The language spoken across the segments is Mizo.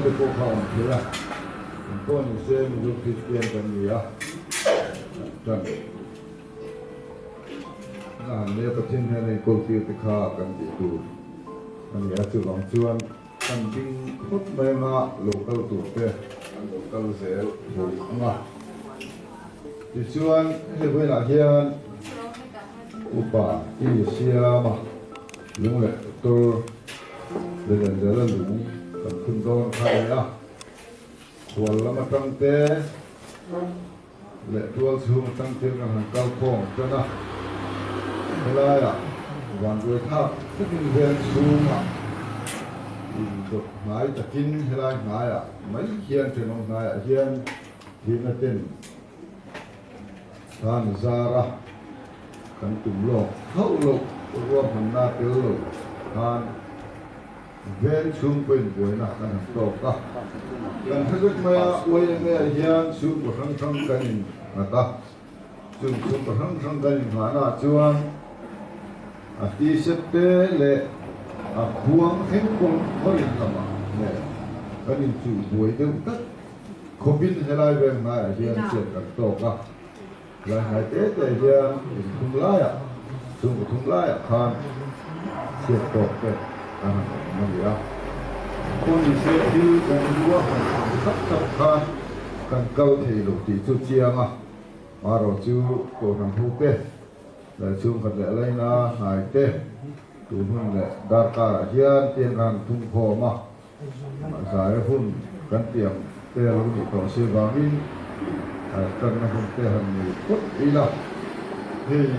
te pawh kha a awm thei a, engpawh ni se Mizo Kristian kan ni a, kan tan na han leh Pathian hian a inkawl tir te kha kan tih tur a ni a, chuvang chuan kan ding phawt mai anga lo kal tur te an lo kal zel tho ang a. Tichuan hei vawiinah hian upa i siam a. Lung leh tur leh Lianzela lung kan phun dawn kha a ni a, khual lam atang te leh tual chhung atang te kan han kal khawm tan a, helaiah vanduai thlak takin veng chhungah indawt hnai takin helai hnaiah mai hian thenawm hnaiah hian thihna ten Khan zara kan tum lawk hauh loh ruahmanna tel lo khan veng chhungkaw inbuaina kan han tawk a. Kan hre vek mai a, YMA ah hian chhungkaw hrang hrang kan innghat a, chung chhungkaw hrang hrang kan inghahna ah chuan a t-shirt te leh a khuang thleng pawh khawrin lamah nen kan inchuh buai deuh tlat. Khawpin helai vel hnaiah hian chhiat kan tawk a, helai hnai te te hian in thum laiah, chhungkaw thum laiah khan chhiat tawk te kan han awm a ni a. Khawnise thil kan ruahman ang tak tak khan kan kal thei lo tih chu chiang a, marawh chu Kohhran hote leh chhungkhat leh laina hnai te tun hun leh darkarah hian tiang kan han thum khawm a. Zai hun kan tiang te a lo nih tawh si vangin tanna hun te han nei phawt ila. Hei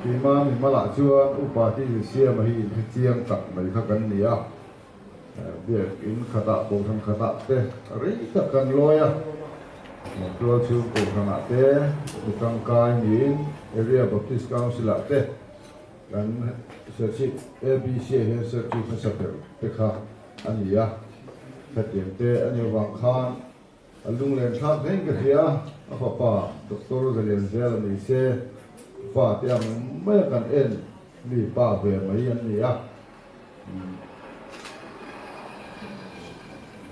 keimah mi hmalah chuan upa ti Siama hi inhre chiang tak mai kha kan ni a, biak in khatah kohhran khatah te rei tak kan lawi a, tual chhung kohhranah te mi tangkai niin Area Baptist Council-ah te Kan Serchhip ABC ah hian Serchhip hmasa ber te kha a ni a, khatiang te a nih avang khan a lunglen thlak hlein ka hria a, a fapa Doctor Zalianzela ni se fa te ang mai a kan en mi pa ve mai an ni a,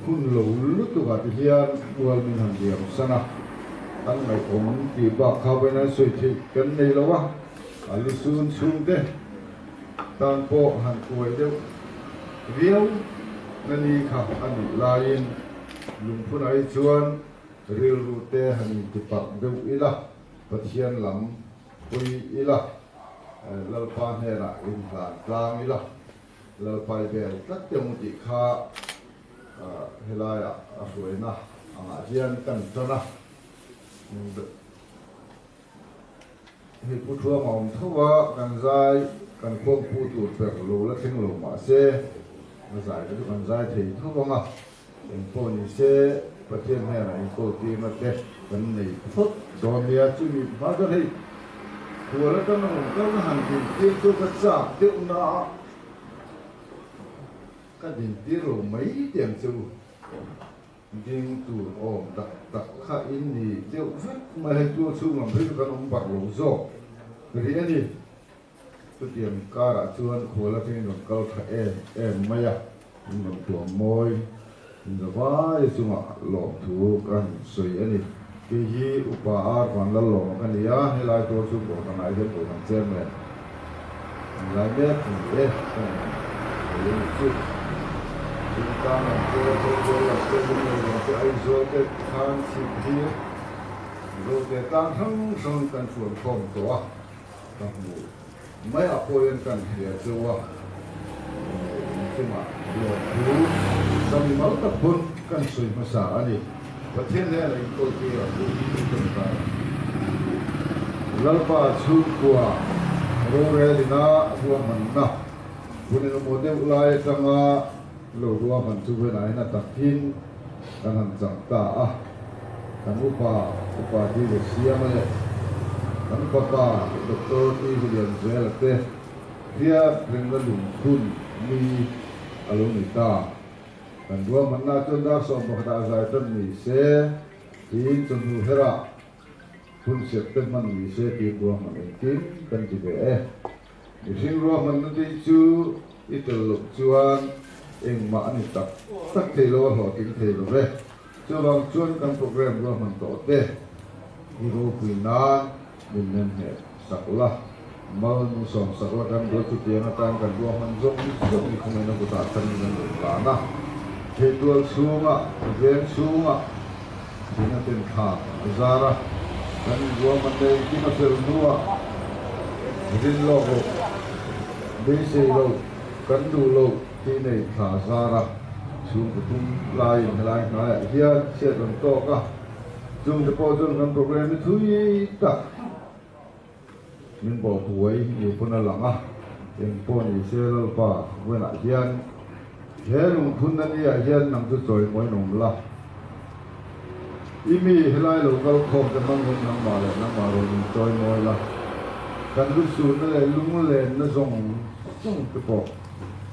hun lo lutuk ah ti hian mual min han diam san a, an ngaihawm tih bak kha vawiin an sawi theih kan nei lo a, a lu sun chhung te tan pawh han kuai deuh viau na ni kha a nih laiin lungphun ai chuan rilru te han intipak deuh ila Pathian lam pui ila, Lalpa hnenah inhlan tlang ila, Lalpai vel tlat te awm tih kha helaiah a hruaina angah hian kan tan a. Hei Pu Thuama awm tho a, kan zai kan khuangpu tur ber lo la thleng lo mah se, a zai te chu kan zai thei tho vang a. Engpawh ni se, Pathian hnenah inkawl tirna te kan nei phawt dawn nia. Chumi hma chuan hei khual atanga rawn kal ka han din tir chu ka chak deuh na a, ka din tir lo mai teh ang che u. Ding tur awm tak tak kha in ni deuh vek mai, hei tual chhung lam phei chu kan awm barh lo zawk rih a ni. Chutiang karah chuan khual atangin rawn kal tha em em mai a, in rawn tuam mawi, in za vai chungah lawmthu ka han sawi a ni. Kei hi Upa Ar Vanlallawma ka ni a, helai tual chu Kohhran ah hian Kohhran Chairman an lai mek a ni e, ka rawn sawi a nih chu. Chungtang lam te, Thawkzawl lam te, Lunglei lam te, Aizawl te khan chhip hlir Zote tlang hrang hrang kan fuan khawm tawh a. Ka hmu mai a pawhin kan hria cheu a, inchungah lawmthu ka mimal tak pawn kan sawi hmasa a ni. Pathian hnenah inkawl tir ang u tih ka ni ta. Lalpa chhungkua rorelina ruahmanna hun engemaw deuh lai atanga lo ruahman chu venain a takin kan han chang ta a, kan upa, Upa Tih Siama leh kan fapa Doctor Tih Lianzela te hriat rengna lungphun mi a lo ni ta. Kan ruahmanna chuan dar 11 ah zai tan ni se tiin chawhnu herah hun serh te hman ni se tiin ruahman engkim kan ti ve e. Mihring ruahmanna tih chu i tel loh chuan. Engmah a ni tak tak thei lo a hlawhtling thei lo ve. Chuvang chuan kan program ruahman tawh te i ropui nan min nem hneh sak la, mal min sawm sak la kan duat chutiang atan kan ruahman zawng zawng i khawngin a kutah tangin kan rawn tlan a. Theihtual chhungah, veng chhungah thihna ten thla a zar a, kan ruahman na engkim a fel hnuah rin lawk loh, beisei loh, kan duh loh tih nei thla a zar a. Chhungkaw tum laiin helai hnaiah hian chhiat rawn tawk a, chungte pawh chuan kan programme hi thui tak min bawh buai ni pawn a lang a, eng pawh ni se Lalpa vawiinah hian he lungphunna ni ah hian nang chu chawimawiin awm la, i mi helai lo kal khawm te hmangin nangmah leh nangmah rawn in chawimawi la, kan lusunna leh lunglenna zawng zawng te pawh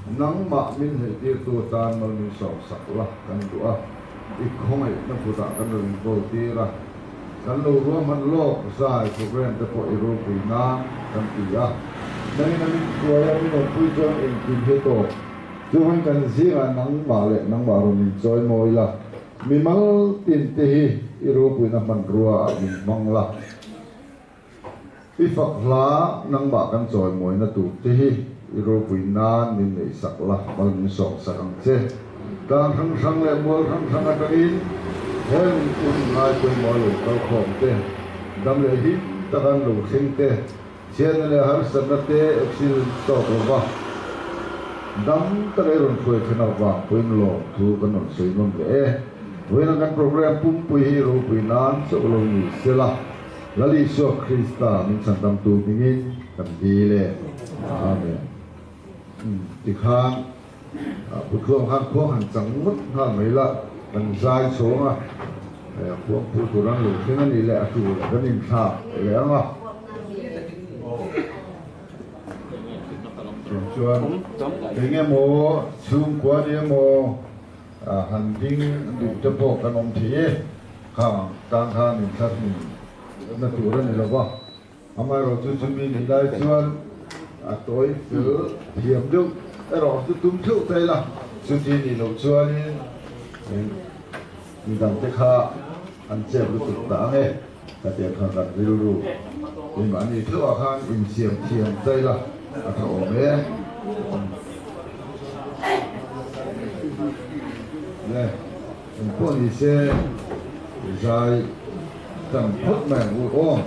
nangmah min hleihtirtu atan mal min sawm sak la kan duh a, i khawngaihna kutah kan rawn inkawl tir a. Kan lo ruahman lawk zai program te pawh i ropui nan kan ti a, nangin a min hruai a, min awmpui chuan engkim hi tawp. Chuan kan zingah nangmah leh nangmah rawn in chawi mawi la, mimal tin te hi i ropuina hmanrua ah min hmang la. I fak hla nangmah kan chawi mawina tur te hi i ropui nan min neih sak la, mal min sawm sak ang che. Tlang hrang hrang leh mual hrang hrang atangin heng hun ngai pawimawh lo kal khawm te, dam leh him taka an lo thleng te, chhiatna leh harsatna te accident tawk lova dam taka i rawn hruai then avang pawhin lawm thu kan rawn sawi nawn leh e. Vawiin kan program pumpui hi ropui nan chauh lo ni sela. Lal Isua Krista min chhandamtu hmingin kan dil e. Amen. Tikhan Putluang khan khuang han chang ngawt nghal mai la, kan zai chhawng a, khuang phu tur an lo thleng a nih leh a tur kan inthlak leh ang a. Chung chuan eng emaw chhungkua ni emaw han ding duh te pawh kan awm thei e. Khang tan khan inthlahrun na tur a ni lo va, amaherawhchu chumi nih lai chuan a tawi fel thiam deuh erawh chu tum theuh ta ila, chuti nih loh chuanin midangte kha an chep lutuk ta ang e, ka tiang khan kan rilru keimahni theuhah khan insiam thiam ta ila a tha awm e. Eng pawh ni se zai tam phawt mai ang u aw.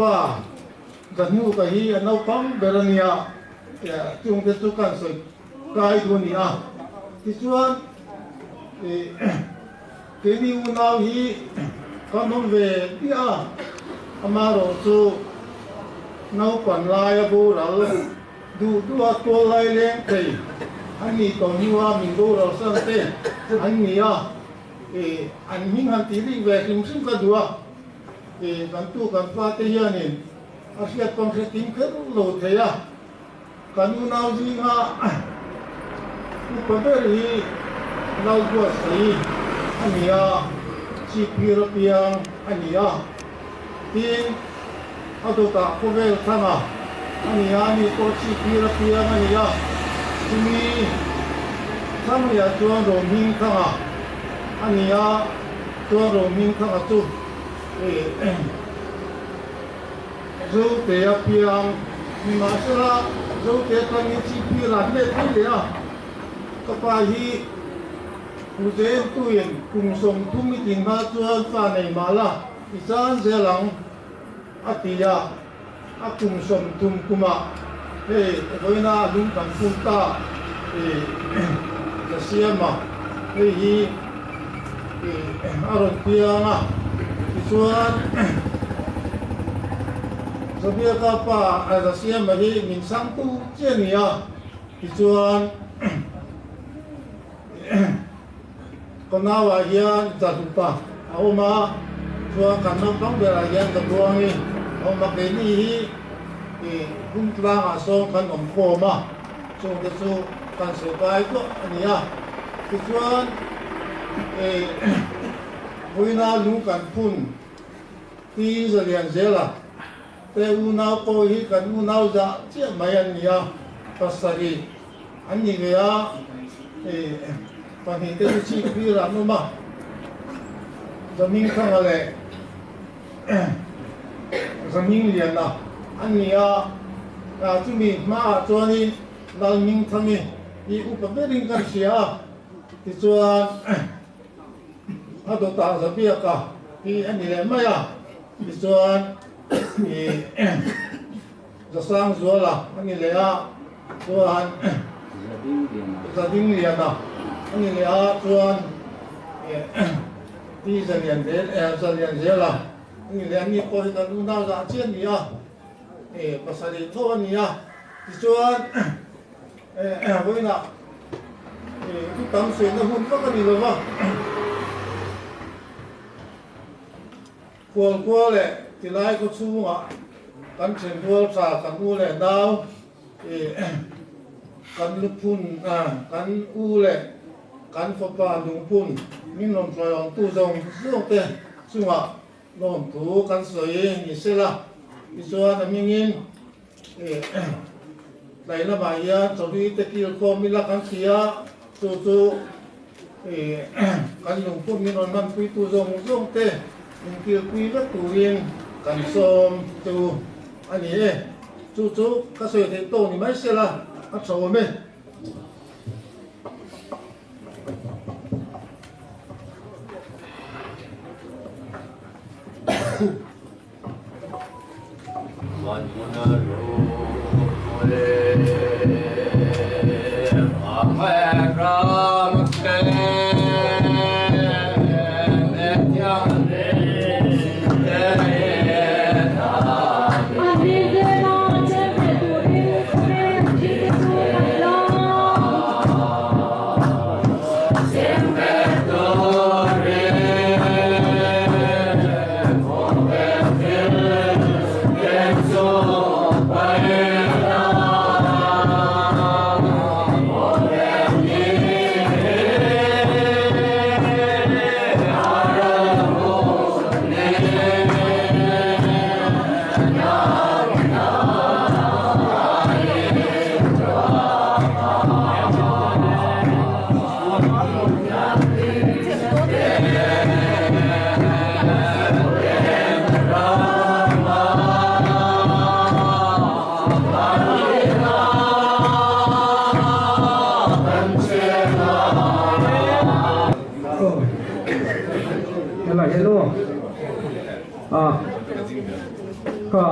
pa Zahnuka hi a naupang ber a nia, chungte chu kan sawi kai duh a ni a. Tichuan keini unau hi kan awm ve piah a, amaherawh chu naupan laia boral duh duha tual lai leng thei an nih tawh hnua min boral san te an ni a, an hming han tih rik ve hrim hrim ka duh a. Kan tu kan fate hianin a hriat pawn hre ting kher lo thei a, kan unau zinga upa ber hi Lalbuatsaii a ni a, Chhipphir apiang a ni a, tin a dawtah khawvel thanga a ni a, ani pawh Chhipphir apiang a ni a, chumi thlangliah chuan Rohming thanga a ni a. Chuan Rohming thanga chu Zotea piang nimahsela Zotea tangin Chhipphir a hlet mai leh a, ka pa hi Huzentuin kum 30 i tling hma chuan fa nei mah la i chan zel ang a ti a, a kum 30 kumah hei vawiina a lung kan phun ta ka siam a, hei hi a rawn piang a, tichuan Zabiaka pa Zasiama hi min chhangtu chi a ni a, tichuan Ka nauah hian Zahlupa a awm a, chuan kan naupang berah hian Zabuangi a awm a, keini hi kum tlangah sawn kan awm khawm a, chungte chu kan sawi kai duah a ni a. Tichuan vawiina lung kan phun Pi Zalianzela te unau pawh hi kan unau zah chiah mai an ni a, pasarih An ni ve a, pahnih te chu chhip hlir an awm a, Zamingthanga leh Zamingliana an ni a, chumi hmaah chuanin Lalmingthangi hi upa berin kan hria a, tichuan a dawtah Zabiaka hi a ni leh mai a, tichuan Zasangzuala a ni leh a, chuan Zadingliana a ni leh a, chuan Pi Zalianzela a ni leh a, ni pawh hi kan unau zah chiah a ni a, pasarih tho a ni a, tichuan vawiinah thu tam sawina hun vak a ni lo va. Khualkua leh tilai khaw chhungah kan thenrual tha kan u leh nau kan luphun kan u leh kan fapa lungphun min rawn hruaiawmtu zawng zawng te chungah lawmthu kan sawi ni sela. Tichuan a hmingin tlai lamah hian chawlhi te kil khawm ila kan ti a, chu chu Kan lungphun min rawn hmanpuitu zawng zawng te inkilpui vek turin kan sawm chu a ni e. Chu chu ka sawi theih tawk ni mai sela a tha awm e. An hnena cheng ve turin khawvel thil te chu kan la. Kha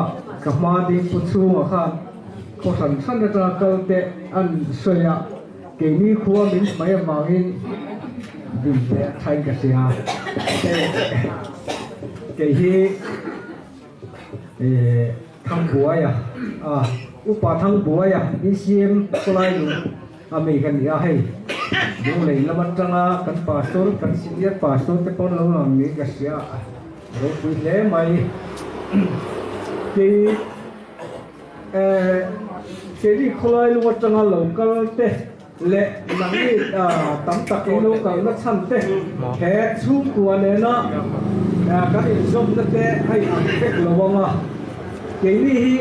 ka hma ding pu chhungah khan khaw hran hran atanga kal te an sawi a, keini khua min hmai avangin din ve a thain ka hria. Kei hi Thangbuaia a upa Thangbuaia BCM khawlai lung a mi ka ni a, hei Lunglei lam atanga kan pastor kan senior pastor te pawn lo lang niin ka hria a. Ropui hle mai. Kei eh keini khawlai lung atanga lo kal te leh nangni tam tak in lo kalna chhan te he chhungkua nena kan inzawmna te a in ang vek lo ang a. Keini hi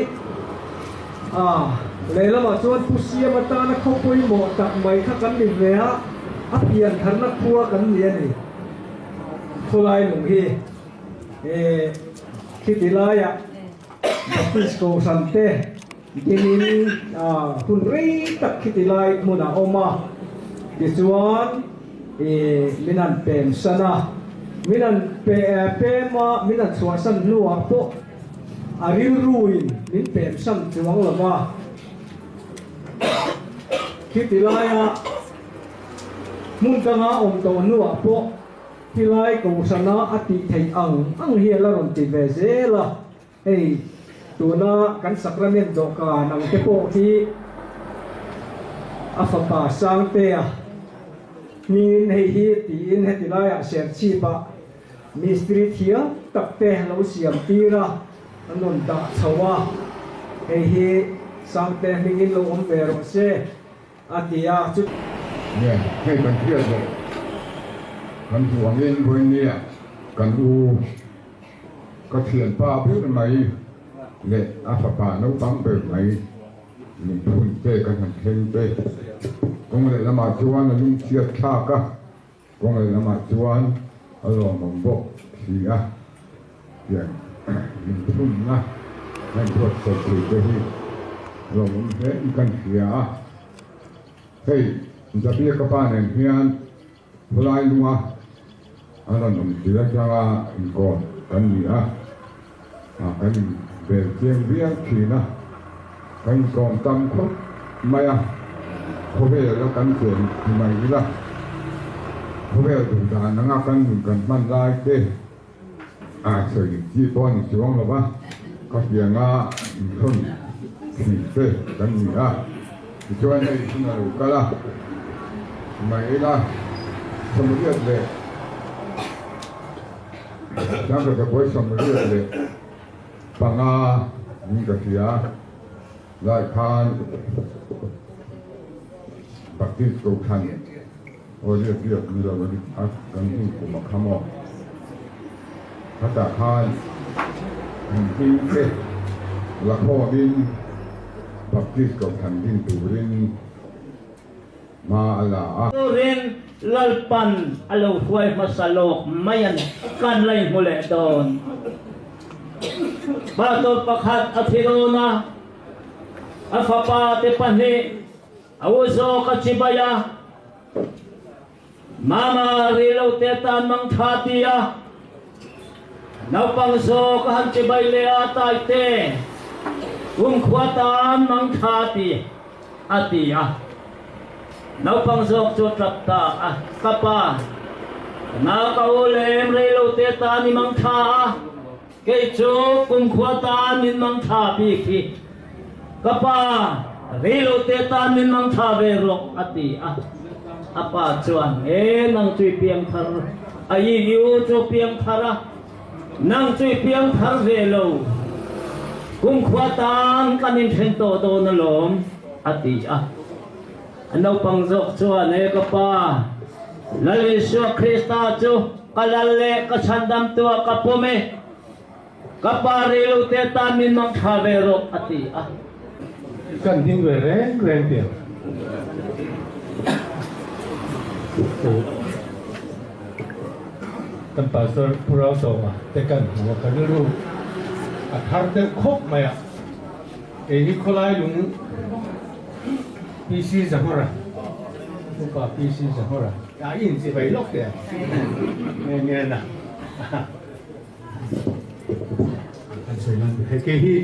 lehlamah chuan Pu Siam atana khaw pawimawh tak mai kha kan ni ve a, a piantharna khua kan ni a ni. Khawlai lung hi khiti laiah Baptist Kohhran te dingin hun rei tak khiti lai hmunah a awm a, tichuan min han pem san a, min han pem a, min han chhuahsan hnuah pawh a rilruin min pem san chuang lo va, khiti laia Hmun danga awm tawh hnuah pawh tilai kohhrana a tih theih ang ang hi a la rawn ti ve zel a, hei tuna kan sacrament dawhkan ang te pawh khi a fapa Sangtea hmingin hei hi tiin heti laiah Serchhip-ah mistiri thiam tak te lo siam tir a, an rawn dah chho a, hei hi Sangtea hmingin lo awm ve rawh se. A ti a, chu. Nge, hei kan hriat loh kan hmuh angin vawinia kan u ka thianpa ber mai leh a fapa naupang ber mai lungphun te kan han thleng te kawng lehlamah chuan a lungchhiat thlak a, kawng lehlamah chuan a lawmawm bawk si a. Tiang inthunna kan buatsaih thei te hi lawmawm hle in kan hria a. Hei Zabia ka pa nen hian khawlai lunga an rawn awm tir atanga inkawm kan ni a, kan inbel chiang viau thin a, kan inkawm tam khawp mai a, khawvel a kan chen ti mai ila, khawvel duh dan anga kan nun kan hman lai te, A sawi chi pawh a ni chuang lo va, ka hlianga inchhawn thin te kan ni a, tichuan hei hun a lo kal a, mai ila Samariat leh Sangkatapuai Samariat leh panga niin ka hria lai khan Baptist Kohhran Aw riak riak ni lo a kan hnu kum a kham aw. Khatah khan an hming te la khawmin Baptist Kohhran din turin hma a la a. Turin Lalpan a lo hruai hmasa lawk mai a ni. Kan la inhmu leh dawn. Pastor pakhat a thi dawn a, a fapa te pahnih A u zawk a chibai a, Mama ri lo te tan mang tha ti a, naupang zawk a han chibai leh a, Taite, kumkhua tan mang tha ti a ti a. Naupang zawk chu a tap ta a, Ka pa, na ka u lem rei lo te tan i mang tha a, Kei chu kumkhua tan min mang tha bik hi ka pa reilo te tan min mang tha ve rawh a ti a. A pa chuan e nang chu i piang thar a i u chu piang thar a nang chu i piang thar ve lo kumkhua tan kan inthen tawh dawn alawm a ti a. A naupang zawk chuan e ka pa Lal Isua Krista chu Ka lal leh ka chhandamtuah ka pawm e, ka pa rilute tan min mang tha ve rawh, a ti a. Kan hming ve reng reng tih ang. Kan Pastor Pu Rausawnga te kan hmu a, ka rilru a thar deuh khawp mai a. Kei hi khawlai lung PC Zahura, upa PC Zahura. A in chi bai lawk teh nge nge na. sawi lan hei kei hi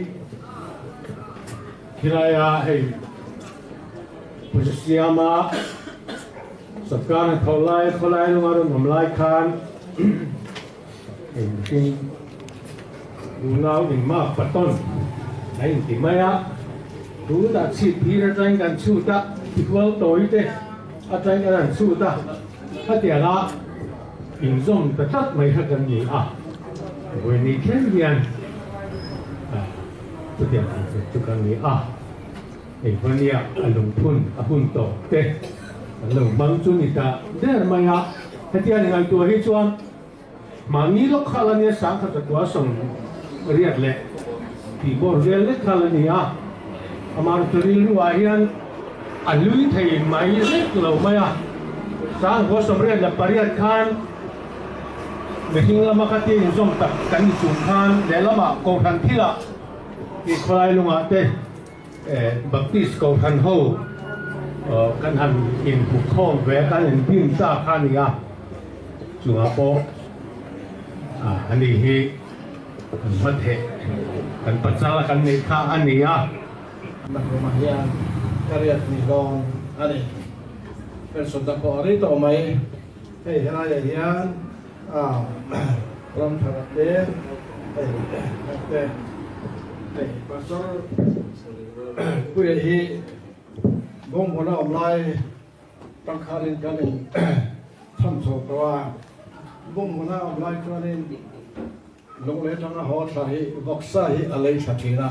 khilaia hei pawisa siama sarkar hnathawh lai khawlai lunga rawn awm lai khan hei mihring unau inmak patawn a inti mai a tunah chhip phir atangin kan chhut a tikual tawi te atangin kan han chhut a khatianga inzawm ta tlat mai kha kan ni a, vawiin thleng hian chutiang ang chu chu kan ni a, hei hmania a lungphun a hun tawp te kan lo hmang chu ni ta der mai a, hetiang ngaihtuah hi chuan mahni lawk kha la nia sangkhat zakua 80 leh tih bawr vel lek kha la ni a, amaherawhchu rilru ah hian a hlui thei mai lek lo mai a, 1988 khan mihring lama kha tia inzawm tak kan ni chung khan lehlamah Kohhran thilah tih khawlai lungah te Baptist Kohhran ho kan han inhmu khawm ve a, kan inbim ta kha a ni a, chungah pawh ani hi kan hmatheh kan pachal a kan neih kha a ni a. Nakumah hian ka riat ni dawn a ni. Pension ta pawh a rei tawh mai. Hei helaiah hian ram thar te hei te hei pastor Puia hi bawngbawn a awm lai tangkharin kan in chhan chho tawh a. Bawngbawn a awm lai chuanin Lunglei atanga haw thla hi vawksa hi a lei thla thin a,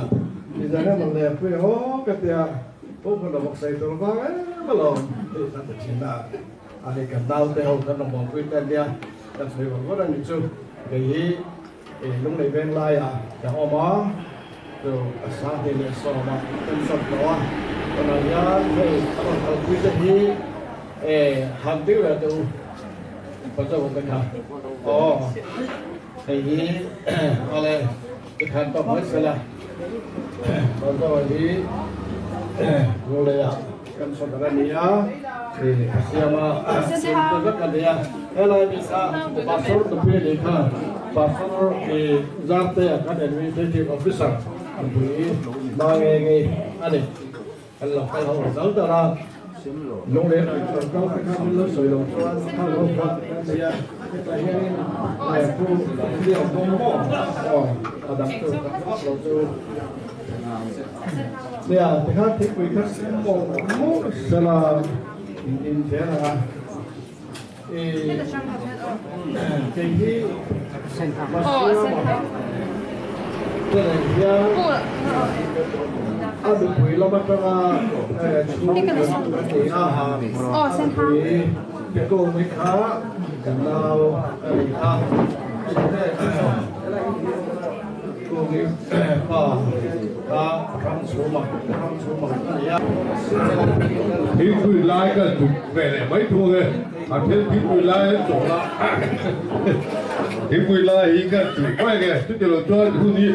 tizan emaw le pui haw ka tia pawh hmun a vawksa ei tur vang em alawm tih ka ti thin a, a hei kan naute ho kan rawn bawlpui te ania kan sawi vawr vawr a ni chu kei hi Lunglei veng laiah ka awm a, chu a 2010 ah kan sawm tawh a, tunah hian hei a rawn kalpui te hi han tir leh teh u Pazo te kha aw. Hei hi awle tikhan tawk mai sela Bazawa hi Lunglei ah kan sawt a ni a, a siam a te vek a ni a, helai mi kha Pastor nupui a nih kha Pastor Zarte a kan Administrative Officer nupui hma nge nge a ni. Kan lo kal ho dal dal a, Lunglei rawn kal te kha min lo sawi lo chuan kha lo kha kan nei a, hetah hianin Pu Liau Bawm maw aw a dang chu ka hmu vak lo chu. Nia tikhan thingpui kha sem mawlh mawlh sela in in zel ang a, i kei hi Masiama te nen hian a nupui lam atanga chhung kan ni a, nupui Pekawmi kha kan nau a ni a. Kungi pa kha Ramchhuma Ramchhuma a ni a. Thingpui lai ka tuk ve leh mai thung e, a then thingpui lai an chawl a, thingpui lai hi ka tuk mai nge, chuti lo chuan hun hi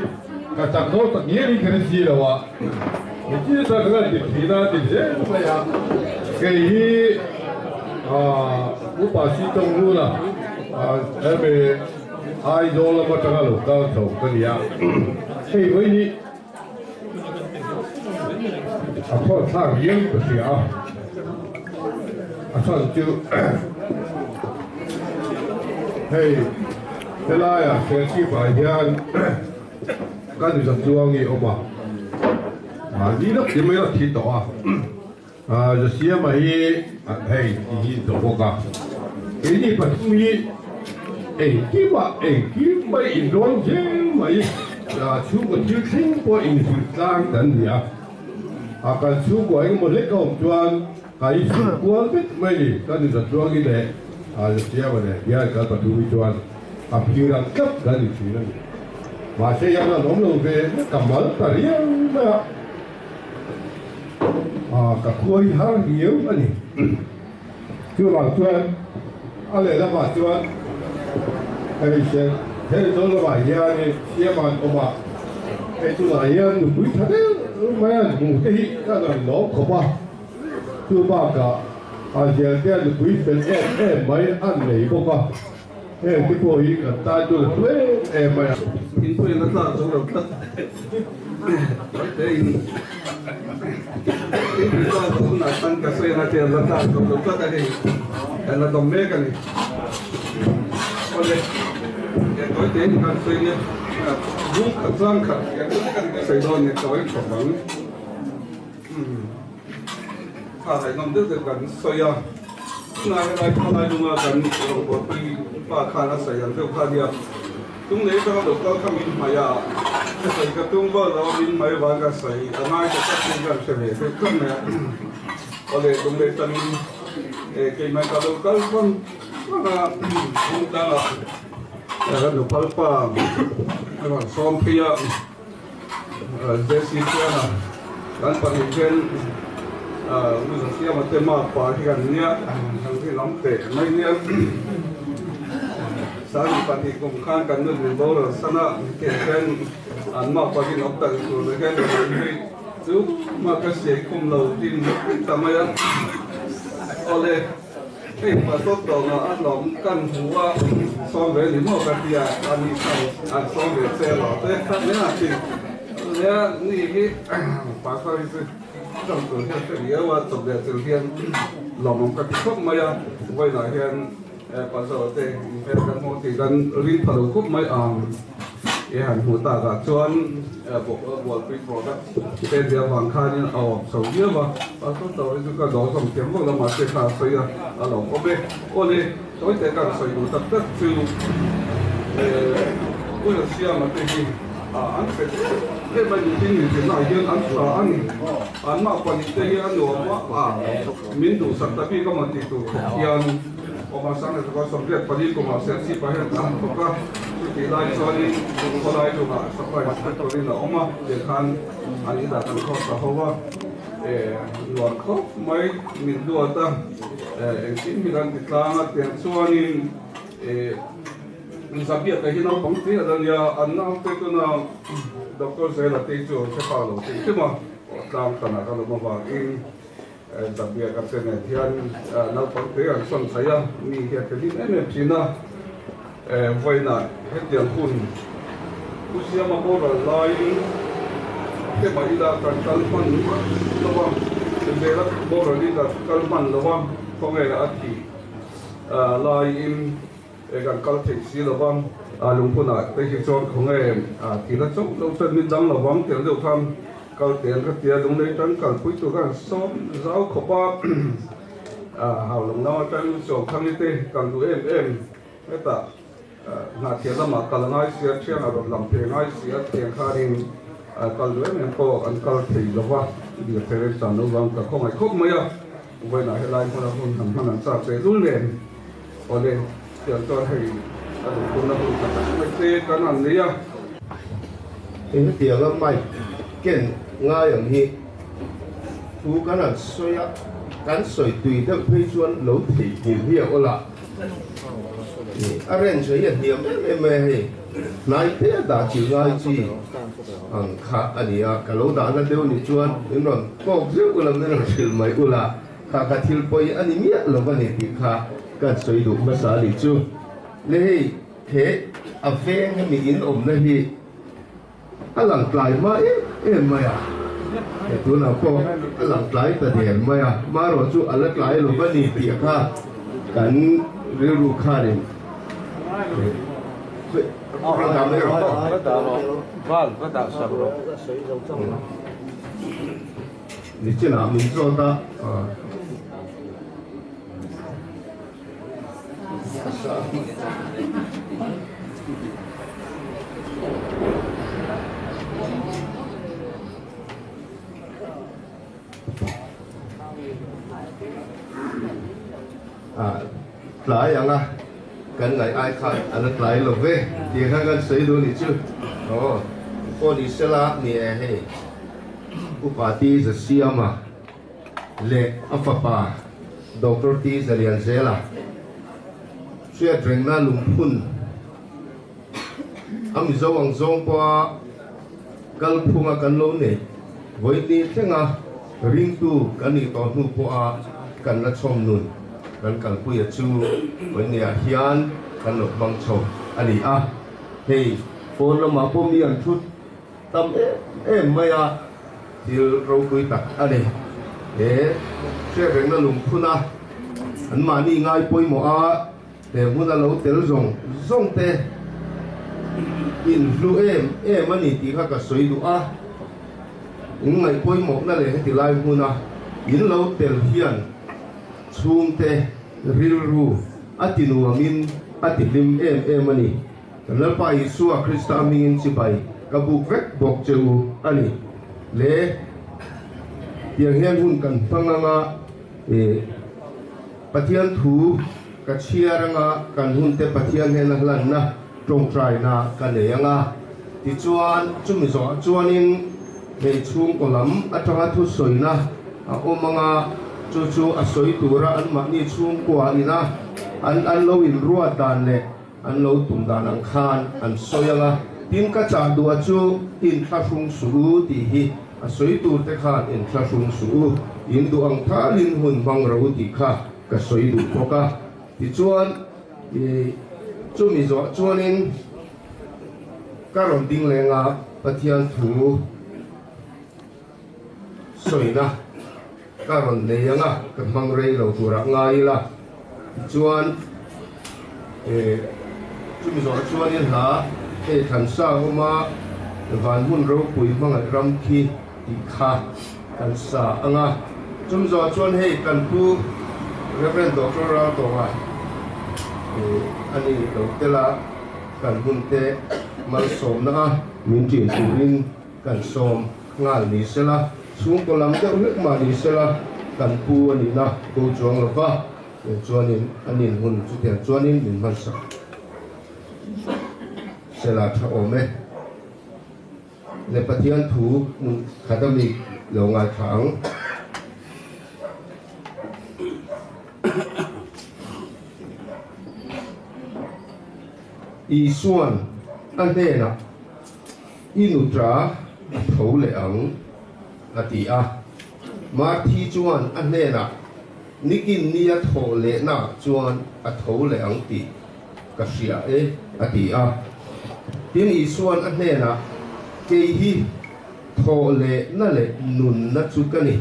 ka chak zo tak ngial in ka hre si lo a, mi chi chuan ka lan dik thin a ti zel mai a, kei hi upa si tawng rul a, hemi. Aizawl lam atanga lo kal chho ka ni a, hei vawi hi a khawt thlak riau ka hria a, a chhan chu hei helaiah Serchhip ah hian ka nuihzat chuang i awm a, mahni lawk ti mai a thi tawh a, Zasiama hi hei ti hi tawh bawk a, keini pathum hi engkimah engkim mai inrawn zel mai chhungkaw thil thleng pawh inhrilh tlang kan ni a, a kan chhungkaw engemaw hlek a awm chuan ka inhrilh kual vek mai ni, ka nuihzat chuangin leh Zasiama nen hian kan pathum hi chuan a phir ang tlat kan ni thin a ni. Mahse hian an awm lo ve ka mal ta riau mai a. Ka khuai har riau a ni. Chuvang chuan a lehlamah chuan hei hei zawl lamah hianin siam an awm a, hei tunah hian nupui tha deuh mai an hmuh te hi ka rawn lawm khawp a. Chu bakah a zial te nupui fel em em mai an nei bawk a, heng te pawh hi kan tan chu la hlu em em mai a. Thingpui in a tlak zo lo tlat. Tein in ta na tan ka sai na te la ta to to ta hei kan la dom mek ani ole e toi te ni kan sai ne bung khat chang khat kan kan sai don ne toi khop bang kha lai nom deuh deuh kan sawi a tunah helai khaw lai lunga kan rawngbawl pui pa khan a sawi ang deuh kha nia tung lei atanga lo kal kha min hmai a ka sawi ka tung bawk lo a min hmai vang ka sawi a ngai ta tak in kan hre ve deuh tlat mai a awle tung lei atangin e keimah ka lo kal vang vang a hmun dangah kan nupal pa a rawn sawm phei a. Jesse chuan kan pahnih hian U Zasiama te mapa hi kan nia, kan ri lam teh mai nia. Sani pahnih kum khan kan nu min boral san a, keh hian an mapa hi an awm tak tur te hian kan ri chu mah ka siai khum lo tin ta mai a. Awle. Hei pastor tawngah a hlawm kan hmu a, sawm ve ni maw ka tia, a ni khan an sawm ve che lo te nia a ti nia ni hi pastor hi chu tawng tur hian hre riau a, chawp leh chil hian lawmawm ka ti khawp mai a, vawiinah hian pastor te inhmel kan hmuh tih kan ring pha lo khawp mai ang. I han hmuh takah chuan bualpui product te zia vang khanin a awm chho viau a, pastor tawh hi chu ka dawr zawm thiam vak lo mahse kha a sawi a, a lo awm e. Aw le, tawi te kan sawi duh tak tak chu Pu Siama te hi an hre em em a ni tin min hrilhna ah hian an tha a ni. Anmah pahnih te hi a nuam a, min duhsak ta bik a maw tih tur khawp hian. Awma sang leh tuka 84 kumah Serchhip ah hian kan thawk a, chutih lai chuanin khawlai lungah supply inspector in a awm a, tiang khan an inah kan khawp ta ho a, nuam khawp mai min duat a, engtin hi kan ti tlang a, tiang chuanin Zabiaka hi naupang te a la nia, an naute tuna Doctor Zela te chu hre pa lo tih hrim a, tlang tanah kan awm avangin. Zabia ka che nen hian naupang te an sawn thei a, mi hi a thlehlim em em thin a, vawiinah hetiang hun Pu Siama boral laiin hema ila kan kal hman lo a, Zela boral ila kal hman lo a, khawnge a thih laiin kan kal theih si lo va, lungphunah te hi chuan khawnge thih la chauh lo chuan min dang lo vang tiang deuh khan. Kal teng ka tia lunglei tan kalpui tur khan sawm zau khawp a, hau lawng lam atang Chawngthangi te kan duh em em hetah Hnahthial lamah kal a ngai sia, thiang a rawn lam phei a ngai sia, thiang khanin kal duh em em pawh an kal thei lo va, biak thei reng chan lo vang ka khawngaih khawp mai a, vawiinah helai hmuna hun han hman an chak ve lul nen awle tiang chuan hei a duhkhurna hun tha tak mai te kan han nei a. Hetianga mic ken ngai ang hi thu kan han sawi a, kan sawi tui deuh phei chuan lo theihnghilh hi a awl a, a range hi a hniam em em mai a hei, hnai te a dah chilh ngai chi ang kha a ni a, ka lo dahna deuh nih chuan min rawn tawk zeuh ula min rawn hrilh mai ula, kha kha thil pawi a ni miah lo a ni tih kha kan sawi duh hmasa a nih chu. Le hei. He a veng hemi in awmna hi a lang tlai hma em em mai a, he tunah pawh a lang tlai ta der mai a, marawh chu a la tlai lo va ni tih kha kan rilru khanin nichinah min zawt a. Tlai anga kan ngaih ai khan a la tlai lo ve tih kha kan sawi duh nih chu. Aw pawh ni sela ni e hei Upa Ti Zasiama leh a fapa Doctor T Zalianzela hriat rengna lungphun a Mizo ang zawng pawha kalphunga kan lo neih vawihnih thlenga ringtu kan nih tawh hnu pawha kan la chhawm nun kan kalpuia chu vawihniah hian kan lo hmang chho a ni a, hei phone lamah pawh mi an thut. tam em em mai a, thil ropui tak a ni. He hriatrengna lungphun a an mahni ngai pawimawh a, he hmuna lo tel zawng zawng te inhlu em em a ni tih kha ka sawi duh a. In ngaih pawimawhna leh heti lai hmuna in lo tel hian chhungte rilru a ti nuamin a ti hlim em em a ni. Kan Lalpa Isua Krista hmingin chibai ka buk vek bawk che u a ni. Le tiang hian hun kan hmang anga i Pathian thu ka chhiar anga kan hunte Pathian hnena hlanna tawngtaina ka nei anga tichuan chumi zawhah chuanin hei chhungkaw lam atanga thusawina a awm anga chu chu a sawi tura anmahni chhungkua ina an an lo inruat dan leh An lo tum dan ang khan an sawi ang a, tin ka chah duh a chu inthlahrung suh u tih hi a sawi tur te khan inthlahrung suh u, in duh ang thalin hun hmang ro u tih kha ka sawi duh bawk a. Tichuan i chumi zawh chuanin ka rawn ding leng a, Pathian thu sawina ka rawn nei ang a, ka hmang rei lo turah ngai ila. Tichuan, eh, chumi zawhah chuanin hla hei thlan sa a awm a, Van hmun ropui hmangaih ram khi tih kha kan sa ang a. Chumi zawhah chuan hei kan pu Rev. Doctor Raltonga, eh, a ni lo tel a, kan hunte malsawmna a min ṭin turin Kan sawm nghal ni sela, chhungkaw lam deuh hlek mah ni sela, kan pu a nihna bo chuang lo va, tiang chuanin a nin hun chutiang chuanin min hmansak sela tha awm e. Le Pathian thu hmun khat a mi lo ngaithla ang. Isuan a hnenah. I nutra a tho leh ang, a ti a. Marthi chuan a hnenah, Nikin nia thawh lehnaah chuan a tho leh ang tih ka hria e, a ti a. Tin, Isuan a hnenah, Kei hi thawh lehna leh nunna chu ka ni.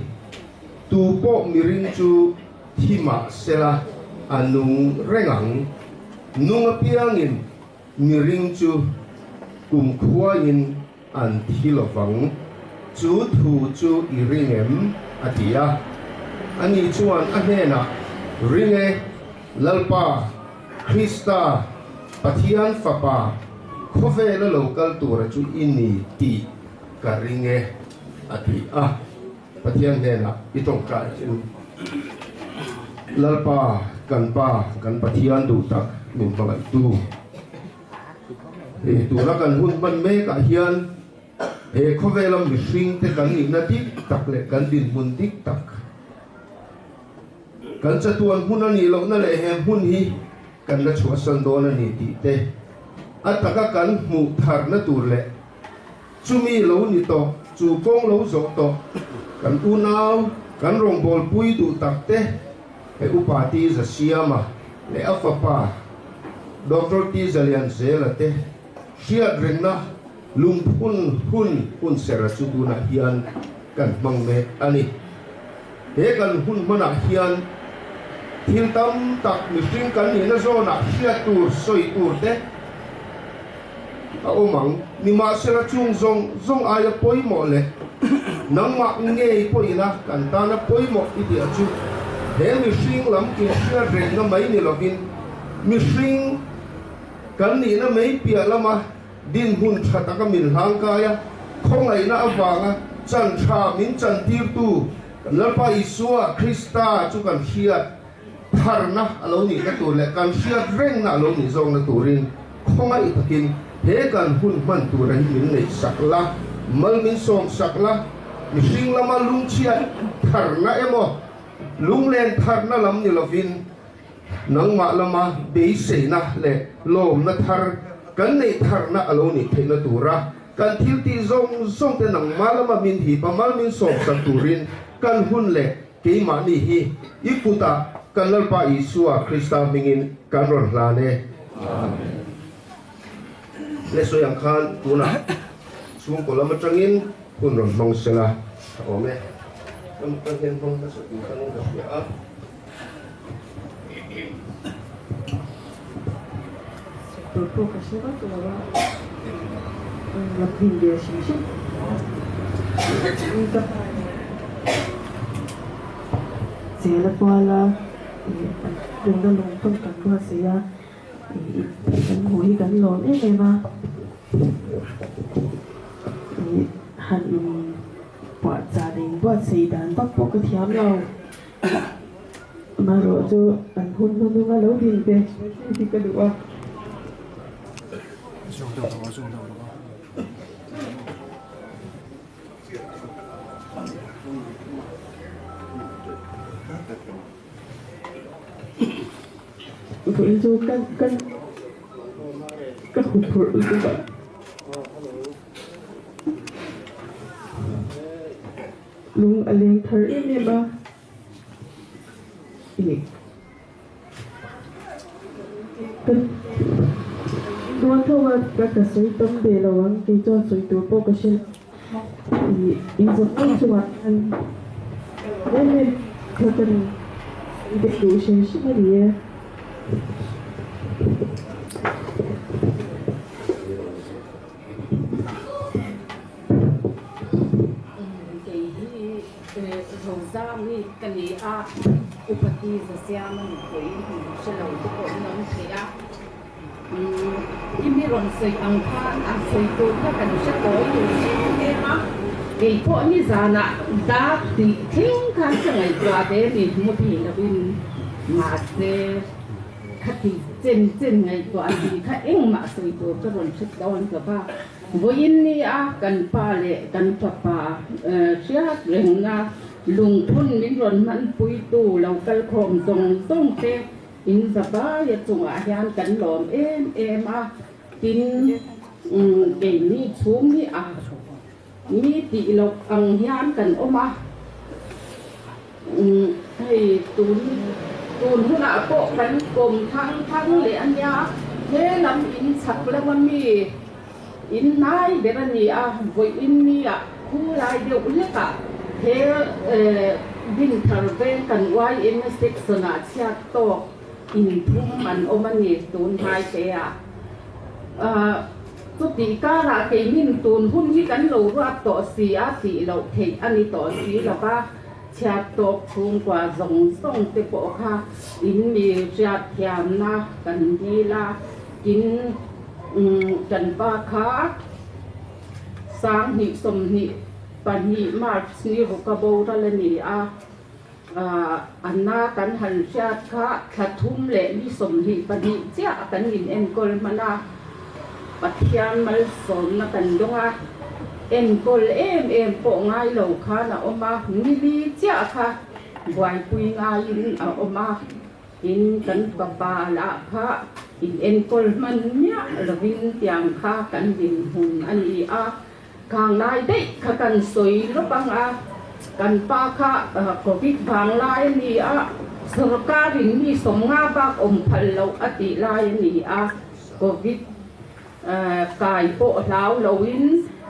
Tu pawh miring chu thi mah sela a nung reng ang. Nung apiangin Miring chu kumkhuain an thi lovang, chu thu chu i ring em? a ti a. Ani chuan a hnenah, Ring e, Lalpa, Krista, Pathian Fapa, khawvela lo kal tura chu i ni tih ka ring e, a ti a. Pathian hnenah i tawngtai chu, Lalpa, kan Pa, kan Pathian duh tak min hmangaihtu. Hei tuna kan hun hman mekah hian he khawvela mihringte kan nihna dik tak leh kan dinhmun dik tak, kan chatuan hmun a nih lohna leh he hmun hi kan la chhuahsan dawn a ni tih te a taka kan hmuh tharna tur leh Chumi lo ni tawh, chu kawng lo zawh tawh, kan unau, kan rawngbawlpui duh tak te, he Upa Ti Zasiama leh a fapa Doctor Ti Zalianzela te hriat rengna lungphun hun hun sera chu tunah hian kan hmang mek a ni. He kan hun hmanah hian thil tam tak mihring kan nihna zawnah hriat tur, sawi tur te, A awm ang. Nimahsela chung zawng zawng aia pawimawh leh nangmah ngei pawhina kan tana pawimawh i tih chu he mihring lam inhriat rengna mai ni lovin mihring kan nihna mai piah lama dinhmun tha taka min hlangkai a, khawngaihna avanga chan tha min chantirtu kan Lalpa Isua Krista chu kan hriat Tharna a lo nihna tur leh kan hriat rengna a lo nih zawkna turin khawngaih takin he kan hun hman tura hi min neih sak la, mal min sawm sak la, mihring lama lungchhiat tharna emaw lunglen tharna lam ni lovin nangmah lama beiseina leh lawmna thar kan neih tharna a lo nih theihna tura kan thil tih zawng zawng te nangmah lama min hip a mal min sawm sak turin kan hun leh Keimahni hi i kutah kan Lalpa Isua Krista hmingin kan rawn hlan e. Amen. Le sawi ang khan tunah. Chhungkaw lam atangin hun rawn hmang sela a awm e. Lam atang hian hmang hmasa tur khan ka hria a. Tur pawh ka hre vak lo a, lam din ve hrim hrim ka pa nen zela kuala an tuna lungphun kan buatsaih a, kan hmuh hi kan lawm em em a, han in puahchah leh in buatsaih dan vak pawh ka thiam lo. Amaherawh chu an hun hmanunga lo din ve hi ka duh a. Vawiin chu ka ka ka huphurh lutuk a. Lung a leng thar em em a ih ka dawn tho a ka ka sawi tam ve lo ang kei chuan sawi tur pawh ka hre lo ih inzawm em chungah hian em em kha ka ni sawi ve duh hrim hrim a ni e. Kei hi Rozami ka ni a, Upati Zasiama nupui min hre lo te pawh in awm thei a. I mi rawn sawi ang khan a sawi tur kha kan hre tawi lo em em a, kei pawh nizanah dak tih thleng khan ka ngaihtuah ve ni hmu thei lovin mahse Khati chen chen ngaihtuah a tih kha engmah sawi tur ka rawn hre dawn lo va. Vawiin ni a kan pa leh kan fapa hriat rengna lungphun min rawn hmanpuitu lo kal khawm zawng zawng te in zabaia chungah hian kan lawm em em a, tin keini chhung hi a mi tih loh ang hian kan awm a. Hei tun tun hunah pawh kan kawm thang thang leh a nia, he lam in chhak lama mi in hnai ber a ni a, vawiin nia khu lai deuh hlekah he Dinthar veng kan YMA section ah chhiat tawk inthum an awm a ni tun hnai te ah. Chutih karah keinin tun hun hi kan lo ruat tawh si a tih loh theih a ni tawh si lo va, chhiat tawk chhungkua zawng zawng te pawh kha in mi hriat thiamna kan dil a, tin kan pa kha 2022 March ni ruka boral a ni a. Anna kan han hriat kha thla thum leh ni 22 chiah kan inenkawl hman a, Pathian malsawmna kan dawng a, enkawl em em pawh ngai lo khan a awm a, nili chiah kha buaipui ngaiin a awm a, tin kan fapa lah kha inenkawl hman miah lovin tiang kha kan dinhmun a ni a. Khang lai daih kha kan sawi lawk ang a, kan pa kha Covid vang lai a ni a, sorkarin mi 50 bak awm phal loh a tih lai a ni a, Covid kai pawh hlau loin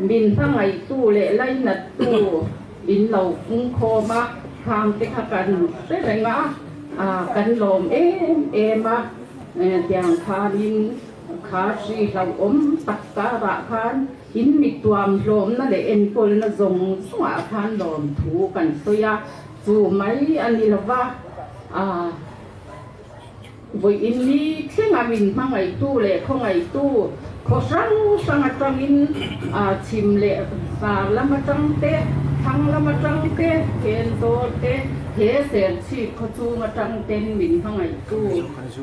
min hmangaihtu leh lainattu in lo pungkhawm a, khang te kha kan hre reng a, kan lawm em em a, tiang khanin kha hri hlauhawm tak karah khan In mi tuam hlawmna leh enkawlna zawng zawngah khan lawmthu kan sawi a, chu mai a ni lo va, a vawiin ni thlenga min hmangaihtu leh khawngaihtu khaw hrang hrang atangin a chhim leh hmar lam atang te, thlang lam atang te, Thenzawl te, he Serchhip khaw chung atang ten min hmangaihtu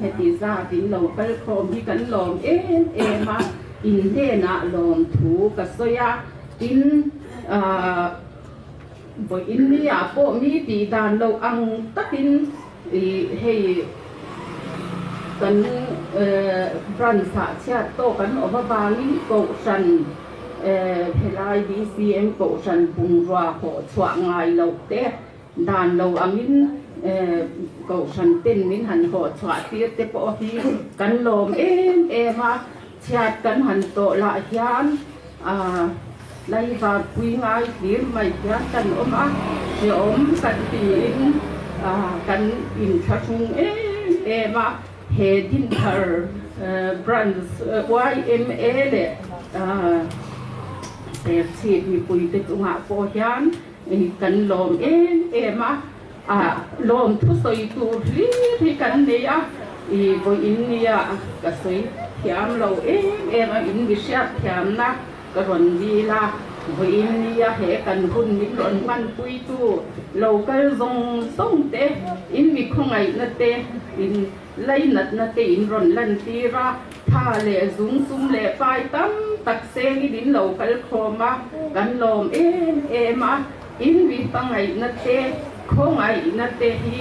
heti zat in lo kal khawm hi kan lawm em em a. In hnenah lawmthu ka sawi a, tin vawiin ni-ah pawh mi tih dan loh ang takin hei kan branch-ah chhiat tawk an awm avangin Kohhran helai BCM Kohhran bungrua hawh chhuah ngai loh te dan lo angin Kohhran ten min han hawh chhuah tir te pawh hi kan lawm em em a. Chhiat kan han tawh lah hian Tlaivar pui ngai hlir mai hian kan awm a, hreawm kan tiin kan inthlahrung em em a, he Dinthar Branch yma leh Serchhip mipuite chungah pawh hian kan lawm em em a, lawm thusawi tur hlir hi kan nei a, vawiin nia ka sawi thiam lo em em a, in mi hriat thiamna. Ka rawn dil a, vawiin nia he kan hun min rawn hmanpuitu lo kal zawng zawng te, in mi khawngaihna te, in lainatna te in rawn lantir a, tha leh zung sum leh pai tam tak sengin in lo kal khawm a, kan lawm em em a, in mi hmangaihna te, khawngaihna te hi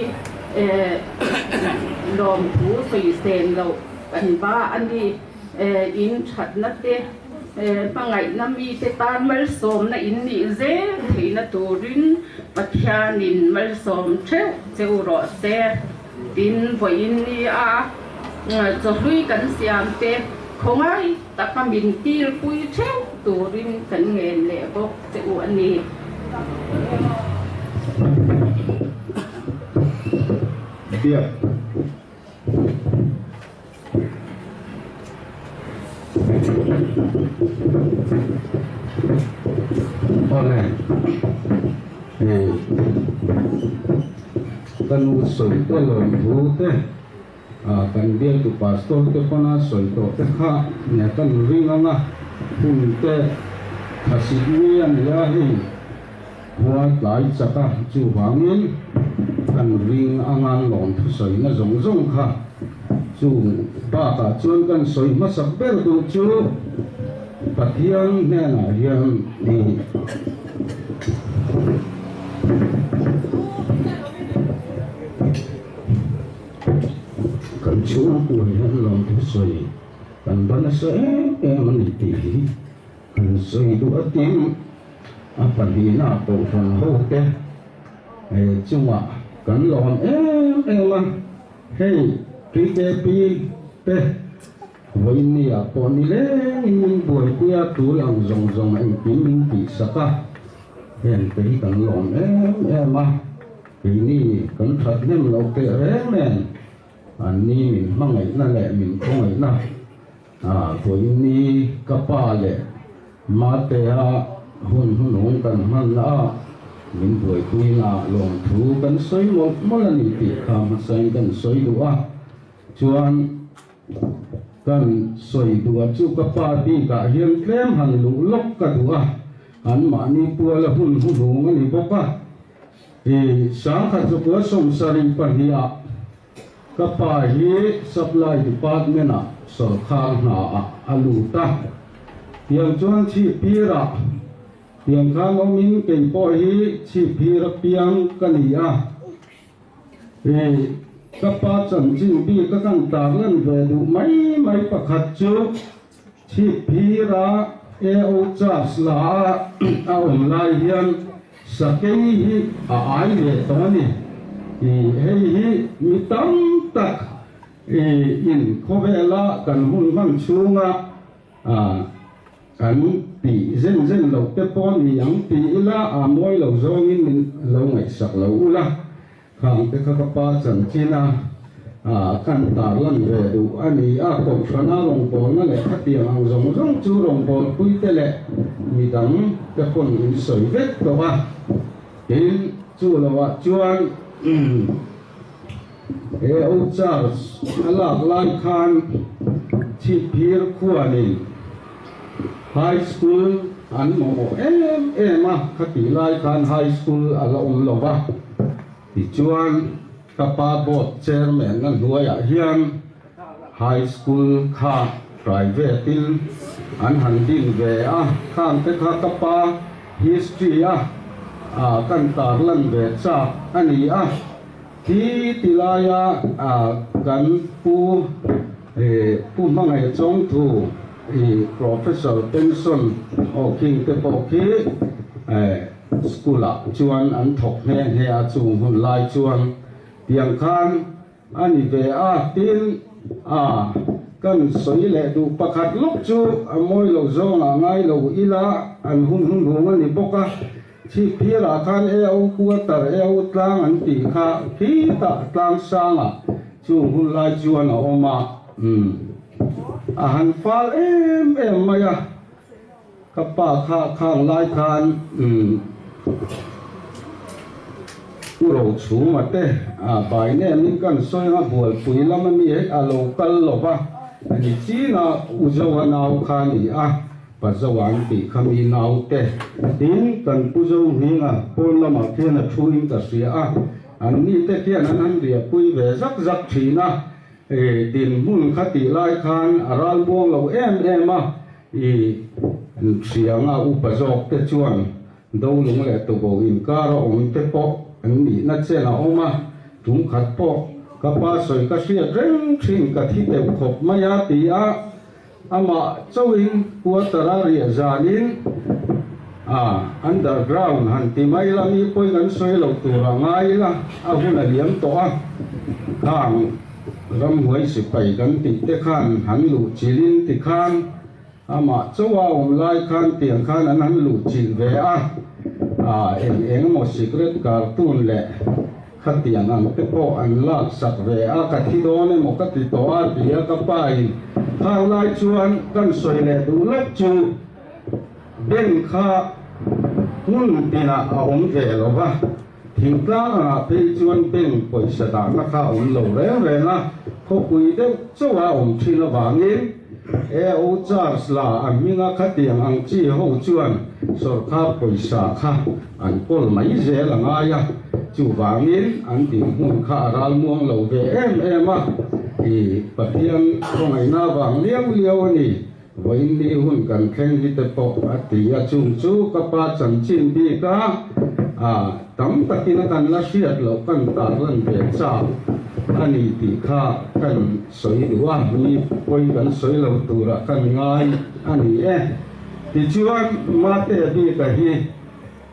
lawmthu sawi sen loh kan va a ni. In thatna te, hmangaihna mite tan malsawmna in nih zel theihna turin Pathianin malsawm theuh che u rawh se. Tin, vawiin nia chawhlui kan siam te khawngai taka min kilpui theuh turin kan ngen leh bawk che u a ni. Biak. Awle, hei ka nu sawi te lawmthu te kan bialtu pastor te pawn a sawi tawh te kha nia ka nu ring anga hun te thasik mi a ni a hei khua tlai chak a chuvangin kan ring anga lawmthu sawina zawng zawng kha Chu bakah chuan kan sawi hmasak ber duh chu Pathian hnenah hian i kan chhungkua hian lawmthu sawi kan va nasa em em a ni tih hi kan sawi duh a tin a pahnihna kohhran hote chungah kan lawm em em a. Hei PKP te vawiin ah pawh ni lengin min buaipui a, tul ang zawng zawng engkim min tihsak a, heng te hi kan lawm em em a, keini kan that hnem loh teh reng nen an ni min hmangaihna leh min khawngaihna vawiin ni ka pa leh Matea hun hnunung kan hmanna ah min buaipuina ah lawmthu kan sawi mawlh mawlh a ni tih kha hmasain kan sawi duh a, chuan kan sawi duh a chu ka pa bik ah hian tlem han luh lawk ka duh a, an mahni puala hun hnunung a ni bawk a, i sangkhat chukua 72 ah Ka pa hi Supply Department ah sawrkhar hna ah a lut a, tiang chuan chhipphir ah tiang khan awm in kei pawh hi chhipphir a piang ka ni a, i ka pa chanchin bik a kan tarlan ve duh mai mai pakhat chu chhipphir a AO charge la a a awm lai hian Sakei hi a ai leh tawh a ni. I hei hi mi tam tak i in khawvela kan hun hman chhunga kan tih zen zen loh te pawh ni ang ti ila a mawi lo zawngin min lo ngaihsak lo ula. Khang te kha ka pa chanchin a, kan tarlan ve duh a ni a, kohhrana rawngbawlna leh khatiang ang zawng zawng chu rawngbawlpui te leh midang te pawn in sawi vek tawh a, tin chu loah chuan he O Charge a lak lai khan Chhipphir khuanin High School an mamawh em em a, khatih lai khan High School a la awm lo va. Tichuan, ka pa board chairman na hnuaiah hian High School kha private in an han din ve a, khang te kha ka pa history a kan tarlan ve chak a ni a. Thi ti laia kan pu Pu Hmangaih Chawngthu i Professor pension aw khing te pawh khi school ah chuan an thawk nghe nghe a chung hun lai chuan tiang khan a ni ve a tin a. Kan sawi leh duh pakhat lawk chu a mawi lo zawngah ngai lo ila an hun hun hung a ni bawk a. Chhip phirah khan AO quarter, AO tlang an tih kha khitah tlang sangah chung hun lai chuan a awm a. Umm. A han fal em em mai a. Ka pa kha khang lai khan umm U Rochhuma te a bai nem in kan sawi anga bualpui lam ami hei a lo kal lo va, ani chin a U Zoa nau kha a ni a, Pa Zoa an tih kha mi nau te. Tin, kan Pu Zo hminga pawn lamah khian a thu in ka hria a, an ni te khian an han riahpui ve zak zak thin a, dinhmun kha tih lai khan a ral buang lo em em a, I hrianga upa zawk te chuan Dolung leh Tubo inkar a awm te pawh an nihna chen a awm a, tum khat pawh ka pa sawi ka hriat reng thin ka thi teuh khawp mai a ti a, amah chauhin quarter a riah zanin a underground han ti mai la mi pawhin an sawi loh tur a ngai ila a hun a liam tawh a, khang Ramhuai sipai kan tih te khan han luh chilhin ti khan amah chauha awm lai khan tiang khan an han luh chilh ve a, ah eng eng emaw sikret cartoon leh khatiang ang te pawh an lak sak ve a, ka thi dawn emaw ka ti tawh a ti a ka pa in khang lai chuan kan sawi leh duh lawk chu bank kha hmun tinah a awm ve lo va. Thingtlang angah phei chuan bank pawisa dahna kha a awm lo reng reng a, khawpui deuh chauh a awm thin avangin AO Charles la a hminga khatiang ang chi ho chuan sawrkar pawisa kha an kawl mai zel a ngai a, chuvangin an dinhmun kha a ralmuang lo ve em em a, i Pathian khawngaihna vang liau liau a ni. Vawiin ni hun kan thleng hi te pawh a ti a, chung chu ka pa chanchin bik a, a tam takin a kan la hriat loh kan tar lan ve chak a ni tih kha kan sawi duh a, mi pawi kan sawi lo turah kan ngai a ni e. Tichuan Mate bika hi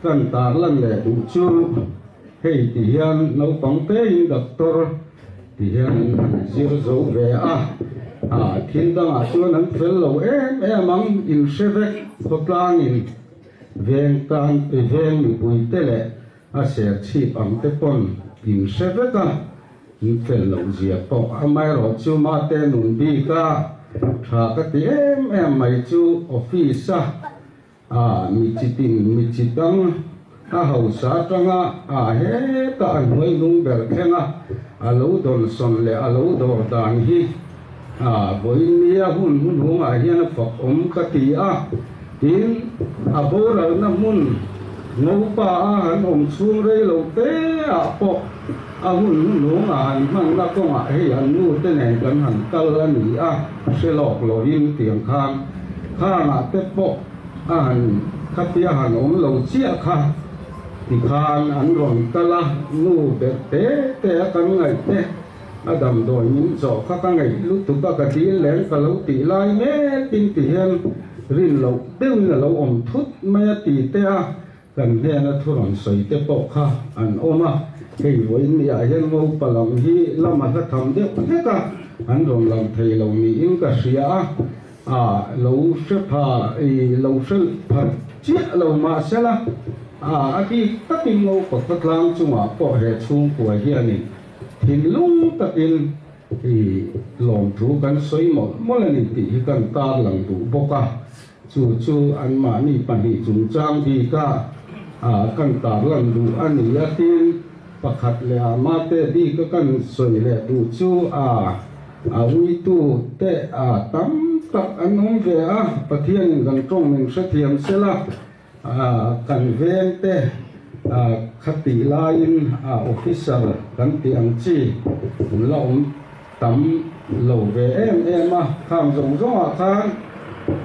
kan tar lan leh duh chu hei ti hian naupang tein doctor Ti hian an han zir zo ve a, ah thil dangah chuan an fel lo em em ang, in hre vek khawtlangin veng tan veng mipui te leh a ser chhip ang te pawn in hre vek a, in fel loh zia pawh amaherawh chu mate nun bik a tha ka ti em em mai chu office a A mi chitin mi chi dang a hausa atanga a heta a hnuai lung ber thleng a, a lo dawnsawn leh a lo dawr dan hi a vawiin hun hmunhungah hian a fak awm ka ti a. Tin, a boralna hmun ngopa a han awm chhung rei lo te ah pawh a hun hmunhungah han hmanna kawngah hei an nu te nen kan han kal a ni a, hre lawk lovin tiang khan Khangah te pawh a han khatia han awm lo chiah kha tikhan an rawn kal a, nu berh te te a kan ngaih te, a damdawi min zawh kha ka ngaih lutuk a ka dil leng ka lo tih lai mek in ti hian rin loh deuhin a lo awm thut mai a ti te a, Kan hnena thu rawn sawi te pawh kha an awm a, hei vawiin ni ah hian Ngopa lam hi lama hla tham deuh hlek a, an rawn lang thei lo niin ka hria a, a lo hre pha i lo hre pha chiah lo mahsela a a bik takin Ngopa khawtlang chungah pawh he chhungkua hianin thinlung takin i lawmthu kan sawi mawlh mawlh a ni tih hi kan tarlang duh bawk a. Chu chu anmahni pahnih chungchang bika kan tarlan duh a ni a, tin, pakhat leh a mate bika kan sawi leh duh chu a a uitu te a tam tak an awm ve a, Pathianin kan tawng min hrethiam sela, kan veng te khatih laiin officer kan tih ang chi an la awm Tam lo ve em em a, khang zawng zawngah khan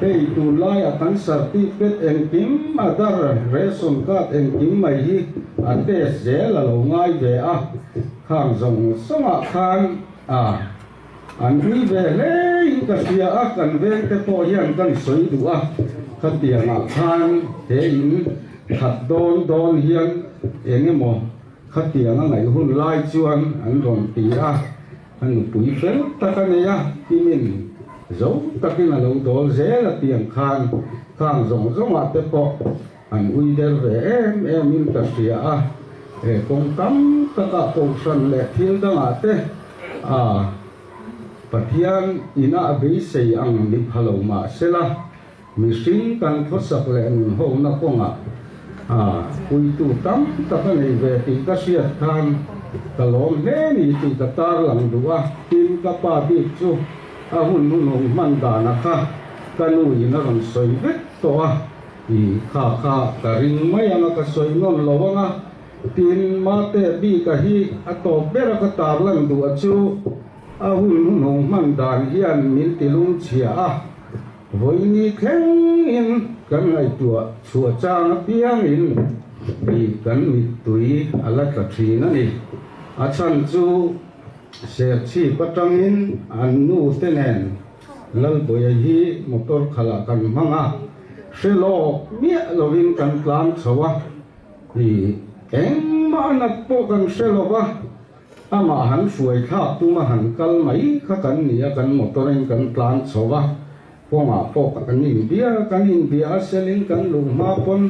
hei tunlaiah kan certificate engkim a dar, ration card engkim mai hi a test zel a lo ngai ve a, khang zawng zawngah khan a an ui ve hle in ka hria a, kan vengte pawh hian kan sawi duh a, khatiangah khan he in that dawn dawn hian eng emaw Khatiang a ngaih hun lai chuan an rawn ti a, a nupui fel tak a nei a, Kimin Zo takin a lo dawl zel a tih ang khan khang zawng zawngah te pawh an ui der ve em em in ka hria a, he kawng tam takah kohhran leh thil dangah te a Pathian ina a beisei ang ni pha lo mah sela, mihring kan khawsak leh nun hona kawngah a puitu tam tak a nei ve tih ka hriat khan ka lawm hle ni tih ka tarlang duh a, tin ka pa bik chu a hun hunhung hman dana kha ka nu in a rawn sawi vek tawh a, i kha kha ka ring mai anga ka sawi nawn lo anga. Tin, Mate bika hi a tawp bera ka tarlan duh a chu a hun hnuhnung hman dan hian min ti lungchhia a, vawiini thlengin kan ngaihtuah chhuah chang apiangin i kan mittui a la tla thin a ni. A chhan chu Serchhip atangin an nu te nen Lalbuaia hi motor khalh ah kan hmang a, hre lawk miah lovin kan tlan chho a. I engmah nat pawh kan hre lo va, amah han hruai thlak tuma han kal mai kha kan ni a, kan motor in kan tlan chho va, kawngah pawh kan inbia, kan inbia a selin kan luh hma pawn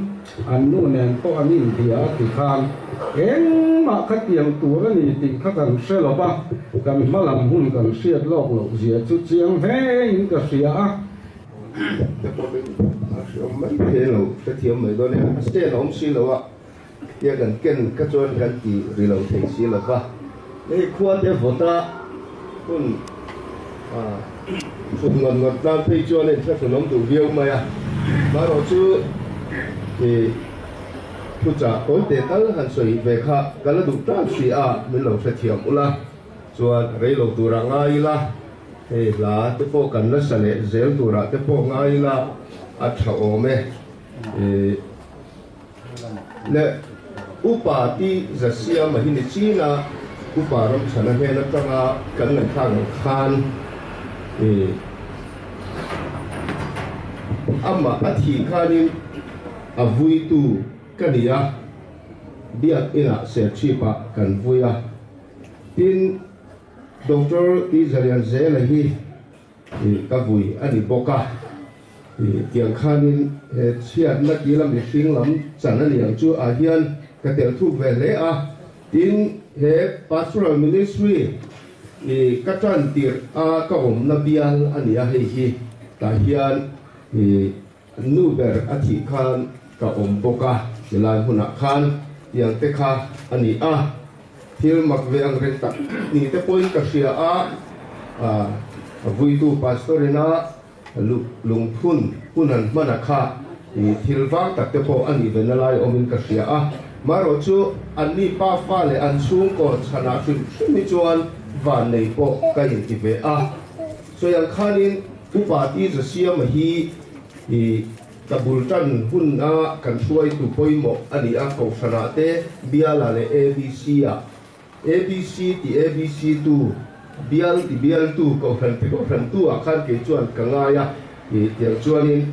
an nu nen pawh an inbia a ti khan engmah kha tiang tur a ni tih kha kan hre lo va, kan hma lam hun kan hriat lawk loh zia chu chiang hle in ka hria a. Te pawhin a hreawm mai thei lo, hrethiam mai dawn e. A stand a awm si lo a, tia kan ken kha chuan kan ti ri lo thei si lo va. Hei khua te vawta hun thut ngawt ngawt tan phei chuan in thlahrun awm duh viau mai a. Marawh chu i thuchah tawi teh tal han sawi ve kha ka la duh tan si a, min lo hrethiam ula chuan rei lo turah ngai ila. Hei hla te pawh kan nasa leh zel turah te pawh ngai ila a tha awm e. Le upa ti za siam a hi ni chin a, upa ramchhana hnen atanga kan ngaihthlak ang khan amah a thih khanin a vuitu ka ni a, biak inah serchhipah kan vui a, tin Doctor Ti Zalian Zela hi ka vui a ni bawk a, tiang khanin he chhiatna kila mihring lam chan a ni ang chu ah hian ka tel thuk ve hle a. Tin, he Pastoral Ministry ka tan tirh a ka awmna bial a ni a, hei hi tah hian nu ber a thih khan ka awm bawk a, tilai hmunah khan tiang te kha a ni a. Thil mak ve ang reng tak ni te pawhin ka hria a, a vuitu pastor ina lungphun hun an hman a kha thil vang tak te pawh a nih ve na lai awmin ka hria a. Marawh chu anni pa fa leh an chhungkaw chhanah hrim hrim hi chuan vannei pawh ka inti ve a. Sawi ang khanin Upa Ti Zasiama hi ka bul tan hun a kan hruaitu pawimawh a ni a, Kohhranah te, Biala leh ABC ah, ABC ti ABC tu, Bial ti Bial tu, Kohhran ti Kohhran tu ah khan kei chuan ka ngai a, tiang chuanin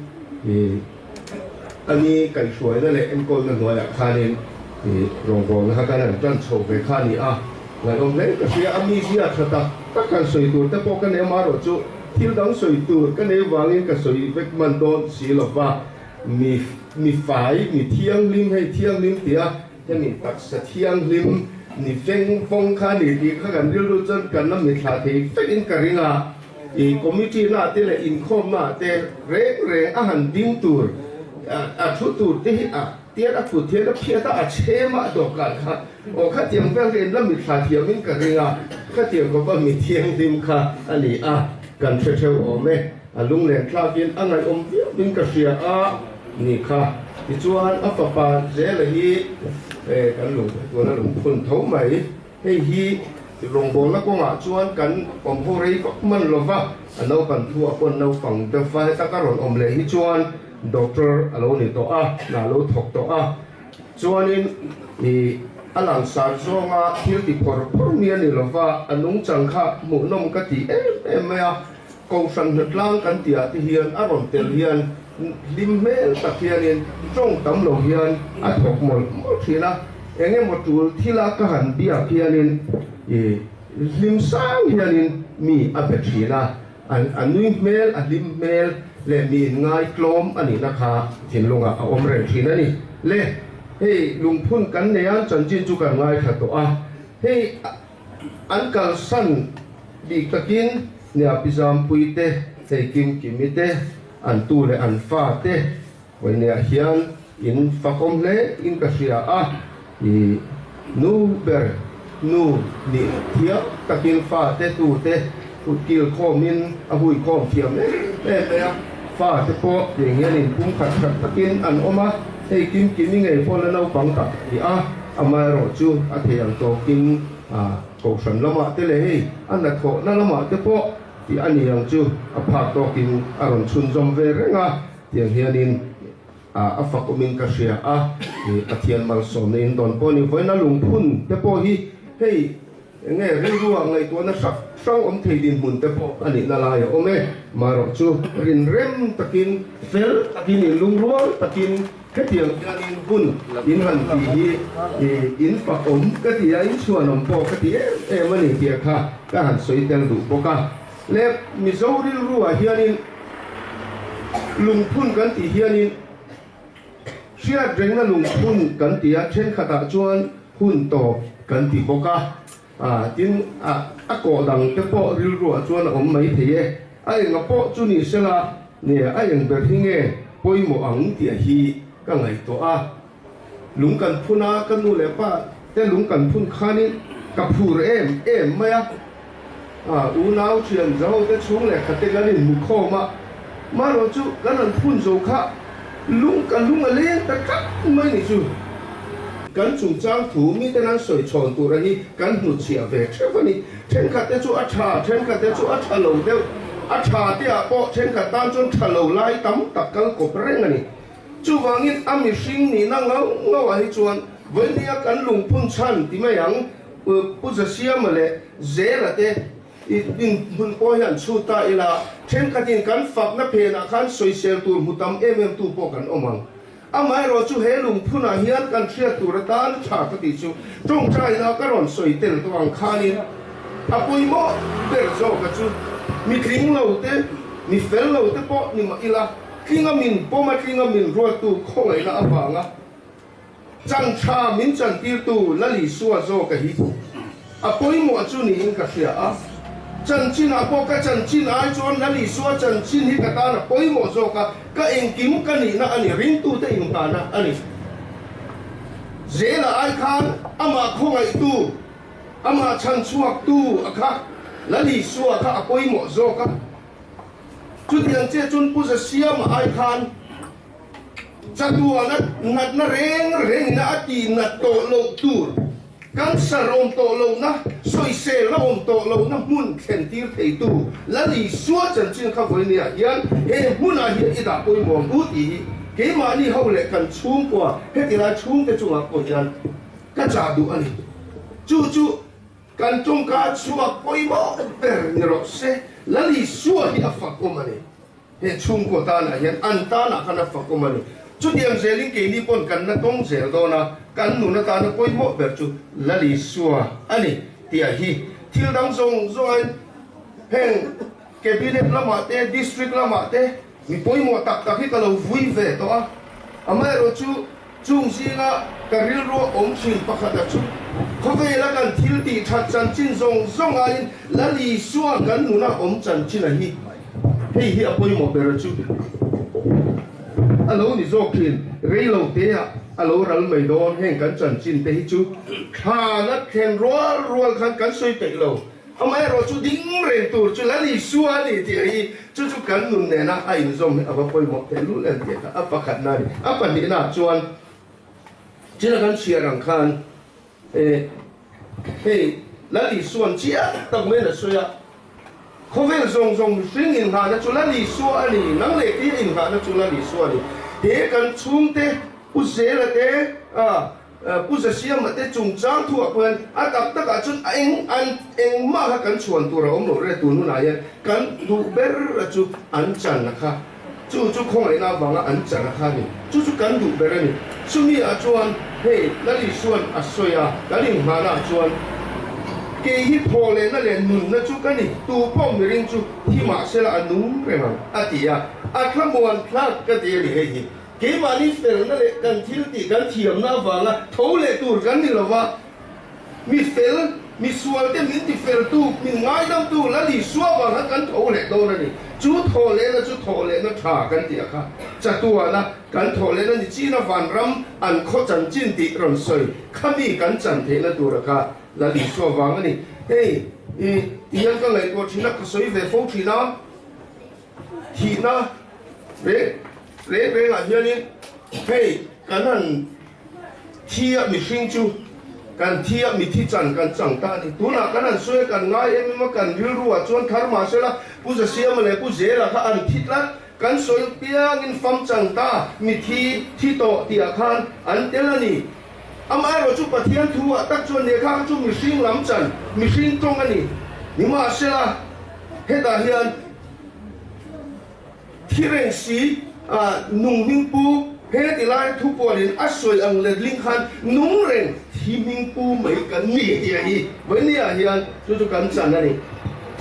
a ni kaihhruaina leh enkawlna hnuaiah khanin rawngbawlna kha kan han tan chho ve kha a ni a. Ngaihawm hle ka hria a, mizia tha tak tak han sawi tur te pawh ka nei amarawh chu thil dang sawi tur ka nei vangin ka sawi vek hman dawn si lo va, mi mi fai, mi thianghlim hei thianghlim tia hemi taksa thianghlim ni veng vawng kha a ni tih kha kan rilru chuan kan la mithla thei vekin ka ring a, i committee na te leh inkhawmna te reng reng a han ding tur a thu tur te hi a Tian a kut hian a phiat a, a chhem a, a dawhkan kha aw khatiang vel hi la mithla thiamin ka ring a, khatiang khawpa mi thianghlim kha a ni a, kan hre theuh awm e, a lunglen thlakin a ngaihawm viauin ka hria a ni kha. Tichuan a fapa Zela hi kan lung tuna lungphun tho mai, hei hi rawngbawlna kawngah chuan kan awm ho rei vak man lova, a naupan thu ah pawn naupang deuh va heta ka rawn awm leh hi chuan Doctor a lo ni tawh a, hna a lo thawk tawh a, chuanin i a langsar zawnga thil ti phawr phawr mi a ni lo va, a nungchang kha hmuhnawm ka ti em em mai a, Kohhran hnatlang kan tih ah te hian a rawn tel hian hlim hmel tak hianin tawng tam lo hian a thawk mawlh mawlh thin a, eng emaw tul thila ka han biak hianin i hlim sang hianin mi a be thin a. A nui hmel, a hlim hmel leh mi inngaitlawm a nihna kha thinlungah a awm reng thin a ni. Le, hei lungphun kan nei a, chanchin chu kan ngaithla tawh a. Hei an kalsan bik takin nia Pi Zampuii te, hei Kim Kimi te, an tu leh an fa te vawineah hian in fakawm hle in ka hria a. I nu ber nu nih thiam takin fate tute kil khawmin a hui khawm thiam em em mai a, fate pawh tiang hian in pumkhat that takin an awm a, hei kim kimi ngei pawh la naupang tak a ni a, amaherawh chu a thei ang tawkin kohhran lamah te leh hei a hnathawhna lamah te pawh tih a ni ang chu a phak tawkin a rawn chhunzawm ve reng a, tiang hianin. A fak awmin ka hria a, Pathian malsawmna in dawn pawh a ni. Vawiina lungphun te pawh hi hei eng nge rilrua ngaihtuahna hrang hrang awm thei dinhmun te pawh a nihna lai a awm e. Marawh chu rinrem takin, fel takin, inlungrual takin hetiang hianin hun in han tih hi in fak awm ka ti a, in chhuanawm pawh ka ti em em a ni tih kha ka han sawi tel duh bawk a. Le Mizo rilruah hianin lungphun kan tih hianin hriat rengna lungphun kan ti a, thenkhatah chuan hun tawp kan ti bawk a, tin a kawh dang te pawh rilruah chuan a awm mai thei e. A enga pawh chu ni sela nge a eng ber hi nge pawimawh ang tih hi ka ngaihtuah a. Lung kan phun a, ka nu leh pa te lung kan phun khanin ka phur em em mai a. A unau thian zaho te chhung leh khat te kan inhmu khawm a, marawh chu kan han phun zo kha lung ka lung a leng ta tlat mai ni chu. Kan chungchang thu miten an sawi chhawn tur a hi kan hnutchhiah ve theuh a ni. Thenkhat te chu a tha, thenkhat te chu a tha lo deuh. A tha te ah pawh thenkhat tan chuan tha lo lai tam tak kal kawp reng a ni. Chuvangin a mihring nihna ngau ngau ah hi chuan vawinia kan lungphun chhan ti mai ang, Pu Zasiama leh Zela te inhmun pawh hian chhut ta ila, thenkhatin kan fakna phenah khan sawisel tur hmu tam em em tu pawh kan awm ang. Amaherawh chu he lungphunah hian kan hriat tur atan tha ka tih chu tawngtaina ka rawn sawi tel tawh ang khanin a pawimawh ber zawka chu mi tling lo te, mi fel lo te pawh ni mah ila, Tlinga min pawm a tlinga min ruattu khawngaihna avanga chan tha min chantirtu Lalisua zawka hi a pawimawh chu niin ka hria a. Chanchinah pawh ka chanchin ai chuan Lalisua chanchin hi ka tan a pawimawh zawk a, ka engkim ka nihna a ni, ringtute inghahna a ni. Zela ai khan amah khawngaihtu, amah chhanchhuaktu a kha Lalisua kha a pawimawh zawk a. Chutiang chiah chuan Pu Zasiama ai khan chatuana natna reng rengina a tih nat tawh loh tur, cancer awm tawh lohna, sawiselna awm tawh lohna hmun thlen tir theitu Lal Isua chanchin kha vawinia hian he hmunah hian i dah pawimawh ang u tih hi keimahni ho leh kan chhungkua heti lai chhungte chungah pawh hian ka chah duh a ni. Chu chu Kan tawngka chhuak pawimawh ber ni rawh se, Lal Isua hi a fakawm a ni. He chhungkaw tanah hian an tanah khan a fakawm a ni. Chutiang zelin keini pawn kan na tawng zel dawn a, kan nun atana pawimawh ber chu Lal Isua a ni tih hi thil dang zawng zawngin heng Cabinet lamah te, District lamah te mi pawimawh tak tak hi ka lo vui ve tawh a, amaherawhchu, Chung zinga ka rilrua awm thin pakhata chu khawvela kan thil tih that chanchin zawng zawng aiin Lal Isua kan nuna awm chanchin a hi hei hi a pawimawh ber chu a lo ni zawk thin. Rei lo teah a lo ral mai dawn heng kan chanchin te hi chu thla na thlen rual rual khan kan sawi peih lo. Amaherawh chu ding reng tur chu Lal Isua a ni tih hi chu chu kan nun nena a inzawm hi a va pawimawh teh lul em tih kha a pakhatna a ni. A pahnihnaah chuan china kan chhiar ang khan eh hei Lal Isua'n chiang tak maiin a sawi a, khawvel zawng zawng mihring inghahna chu Lal Isua a ni, nang leh kei inghahna chu Lal Isua a ni. He kan chhungte Pu Zela te ah Pu Zasiama te chungchang thuah pawh hian a tak takah chuan a eng an engmah kha kan chhuan tur a awm lo re tun hunah hian kan duh ber a chu an chan a kha chu chu khawngaihna avanga an chan a kha a ni chu chu kan duh ber a ni chumi ah chuan hei Lal Isuan a sawi a kan inghahna ah chuan. Kei hi thawhlehna leh nunna chu ka ni, tu pawh miring chu thi mah sela a nung reng ang, a ti a. A thlamuan thlak ka ti a ni hei hi. Keimahni felna leh kan thil tih kan thiamna avanga tho leh tur kan ni lova, mi fel, mi sualte min ti feltu, min ngaidamtu Lal Isua avanga kan tho leh dawn a ni. Chu thawhlehna chu thawhlehna tha kan tih a kha. Chatuana kan thawhlehna ni china vanram an khaw chanchin tih rawn sawi khami kan chan theihna tur a kha Lal Isua vang a ni. Hei i tihian ka ngaihtuah thin a, ka sawi ve fo thin a. Thihna reng reng rengah hianin hei kan han thi a mihring chu kan thi a mithi chan kan chang ta a ni. Tunah kan han sawi a kan ngai em em a kan rilruah chuan thar mah sela Pu Zasiama leh Pu Zela kha an thi tlat kan sawi piangin fam chang ta mithi thi tawh tihah khan an tel a ni. Amaherawh chu Pathian thu ah tak chuan lehkha kha chu mihring lam chan, mihring tawng a ni. Nimahsela, hetah hian thi reng si ah nung hming pu he ti lai thu puanin a sawi ang letling khan nung reng thi hming pu mai kan ni tih a hi. Vawinia hian chu chu kan chan a ni.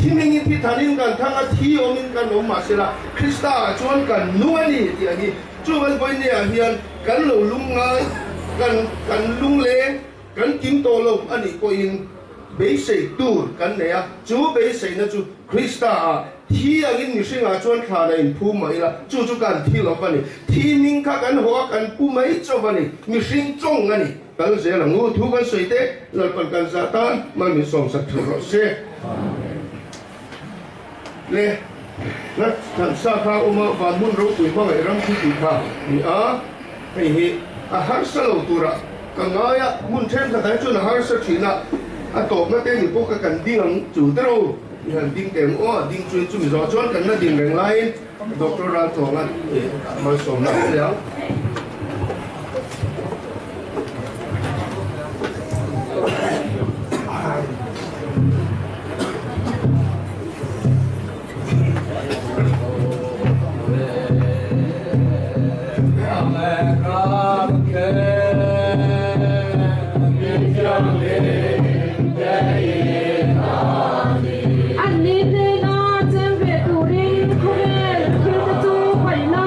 Thi hmingin thi thanin kan thang a, thi awmin kan awm mahsela Krista ah chuan kan nung a ni tih a hi. Chuan vawinia hian kan lo lung ngai, kan kan lungleng, kan kim tawh lo a nih pawhin beisei tur kan nei a, chu beiseina chu Krista ah thi angin mihringah chuan thlan a inphum mah ila, chu chu kan thi lo va ni. Thi hming kha kan haw a, kan pu mai chauh a ni, mihring chawng a ni. Kal zel ang u, thu kan sawi te Lalpan kan zah tan mal min sawmsak theuh rawh se. Le na than sa kha awm a, van hmun ropui hmangaih ram thi tih kha ni a, hei hi a harsa lo tura ka ngai a, hmun thenkhatah hi chuan a harsa thin a, a tawpna te ni pawh kha kan ding ang chu te ro i han ding teh ang aw, a ding chuin chumi zawh chuan kan la din reng laiin Doctor Ralthawnga malsawmna a awm ang. An ni hnena cheng ve turin khawvel thil te chu paih la.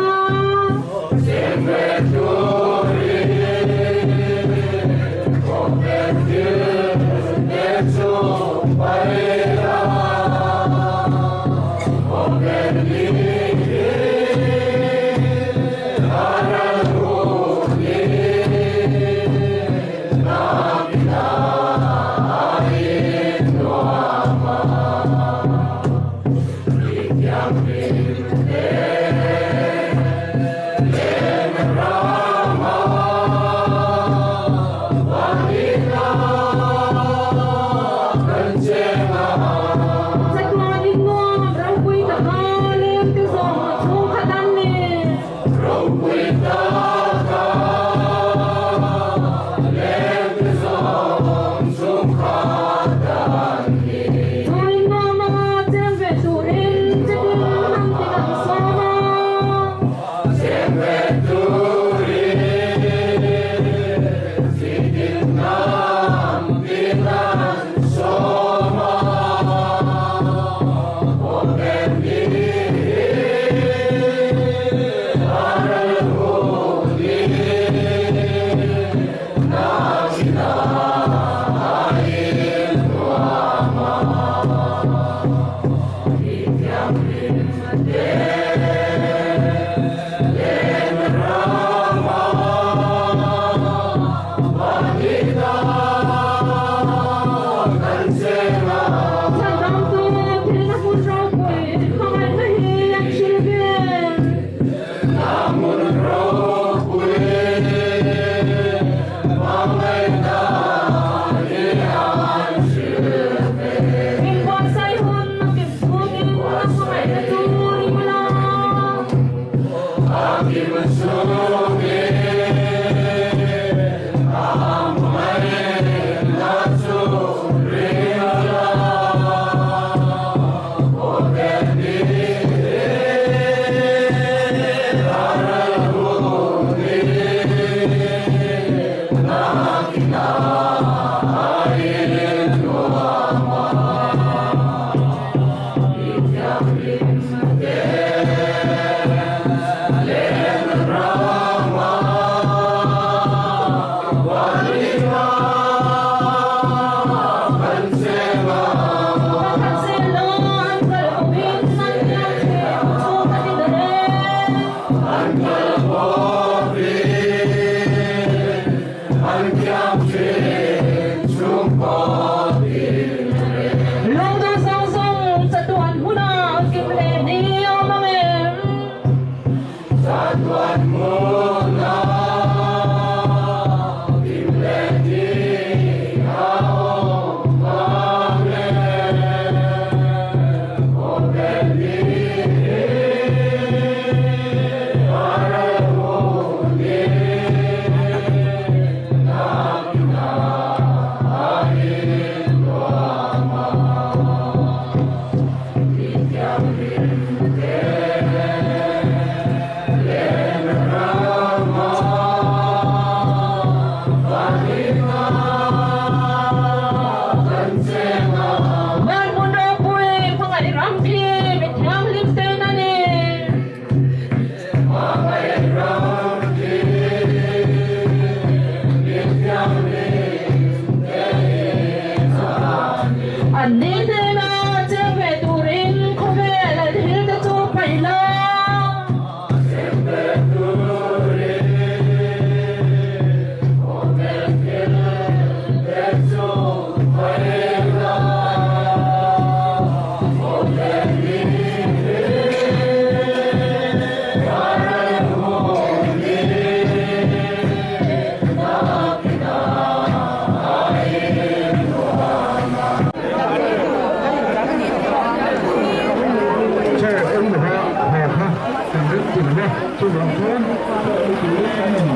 Chuvang chuan chaw ei turin kan in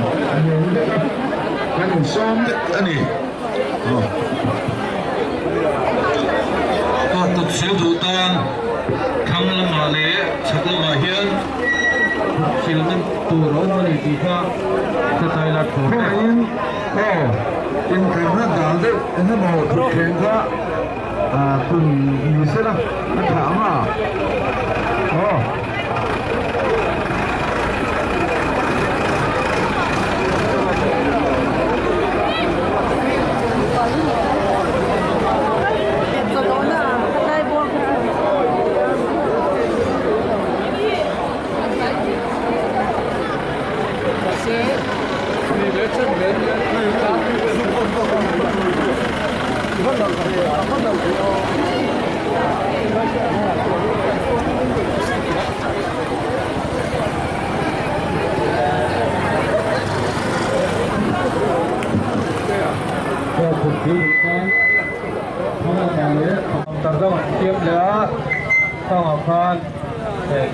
ngen vek a, kan insawm vek a ni. Aw kut sil duh tan thlang lamah leh chhak lamah hian kut silna tur a awm a ni tih kha hriatai la thlawr teh. Khawngaihin aw inkharna dal deuh eng emaw thutthleng kha tum ni sela a tha ang a aw.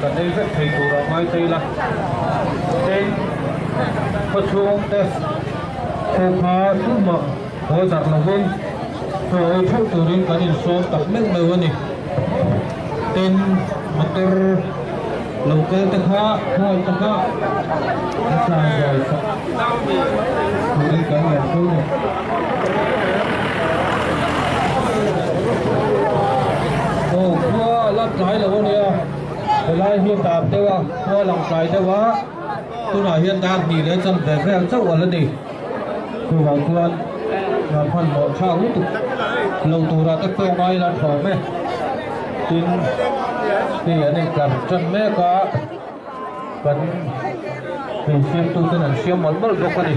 Kan ei vek thei turah ngai ta ila tin khawchhung te pawh kha tumah haw darh lovin chaw ei theuh turin kan insawm tak meuh meuh a ni. Tin motor lo kal te kha khawi taka a tlan zai sak turin kan ngen fo a ni. Aw khua a la tlai lo a nia, helai hi dap deuh a, khua lang tlai deuh a, tunah hian dar hnih leh chan ve vel chauh a la ni. Chuvang chuan hmanhmawh thlak lutuk lo turah te pawh ngai la thawm e. Tin, hei an inkar tan mek a, kan hei siamtuten an siam mawlh mawlh bawk a ni.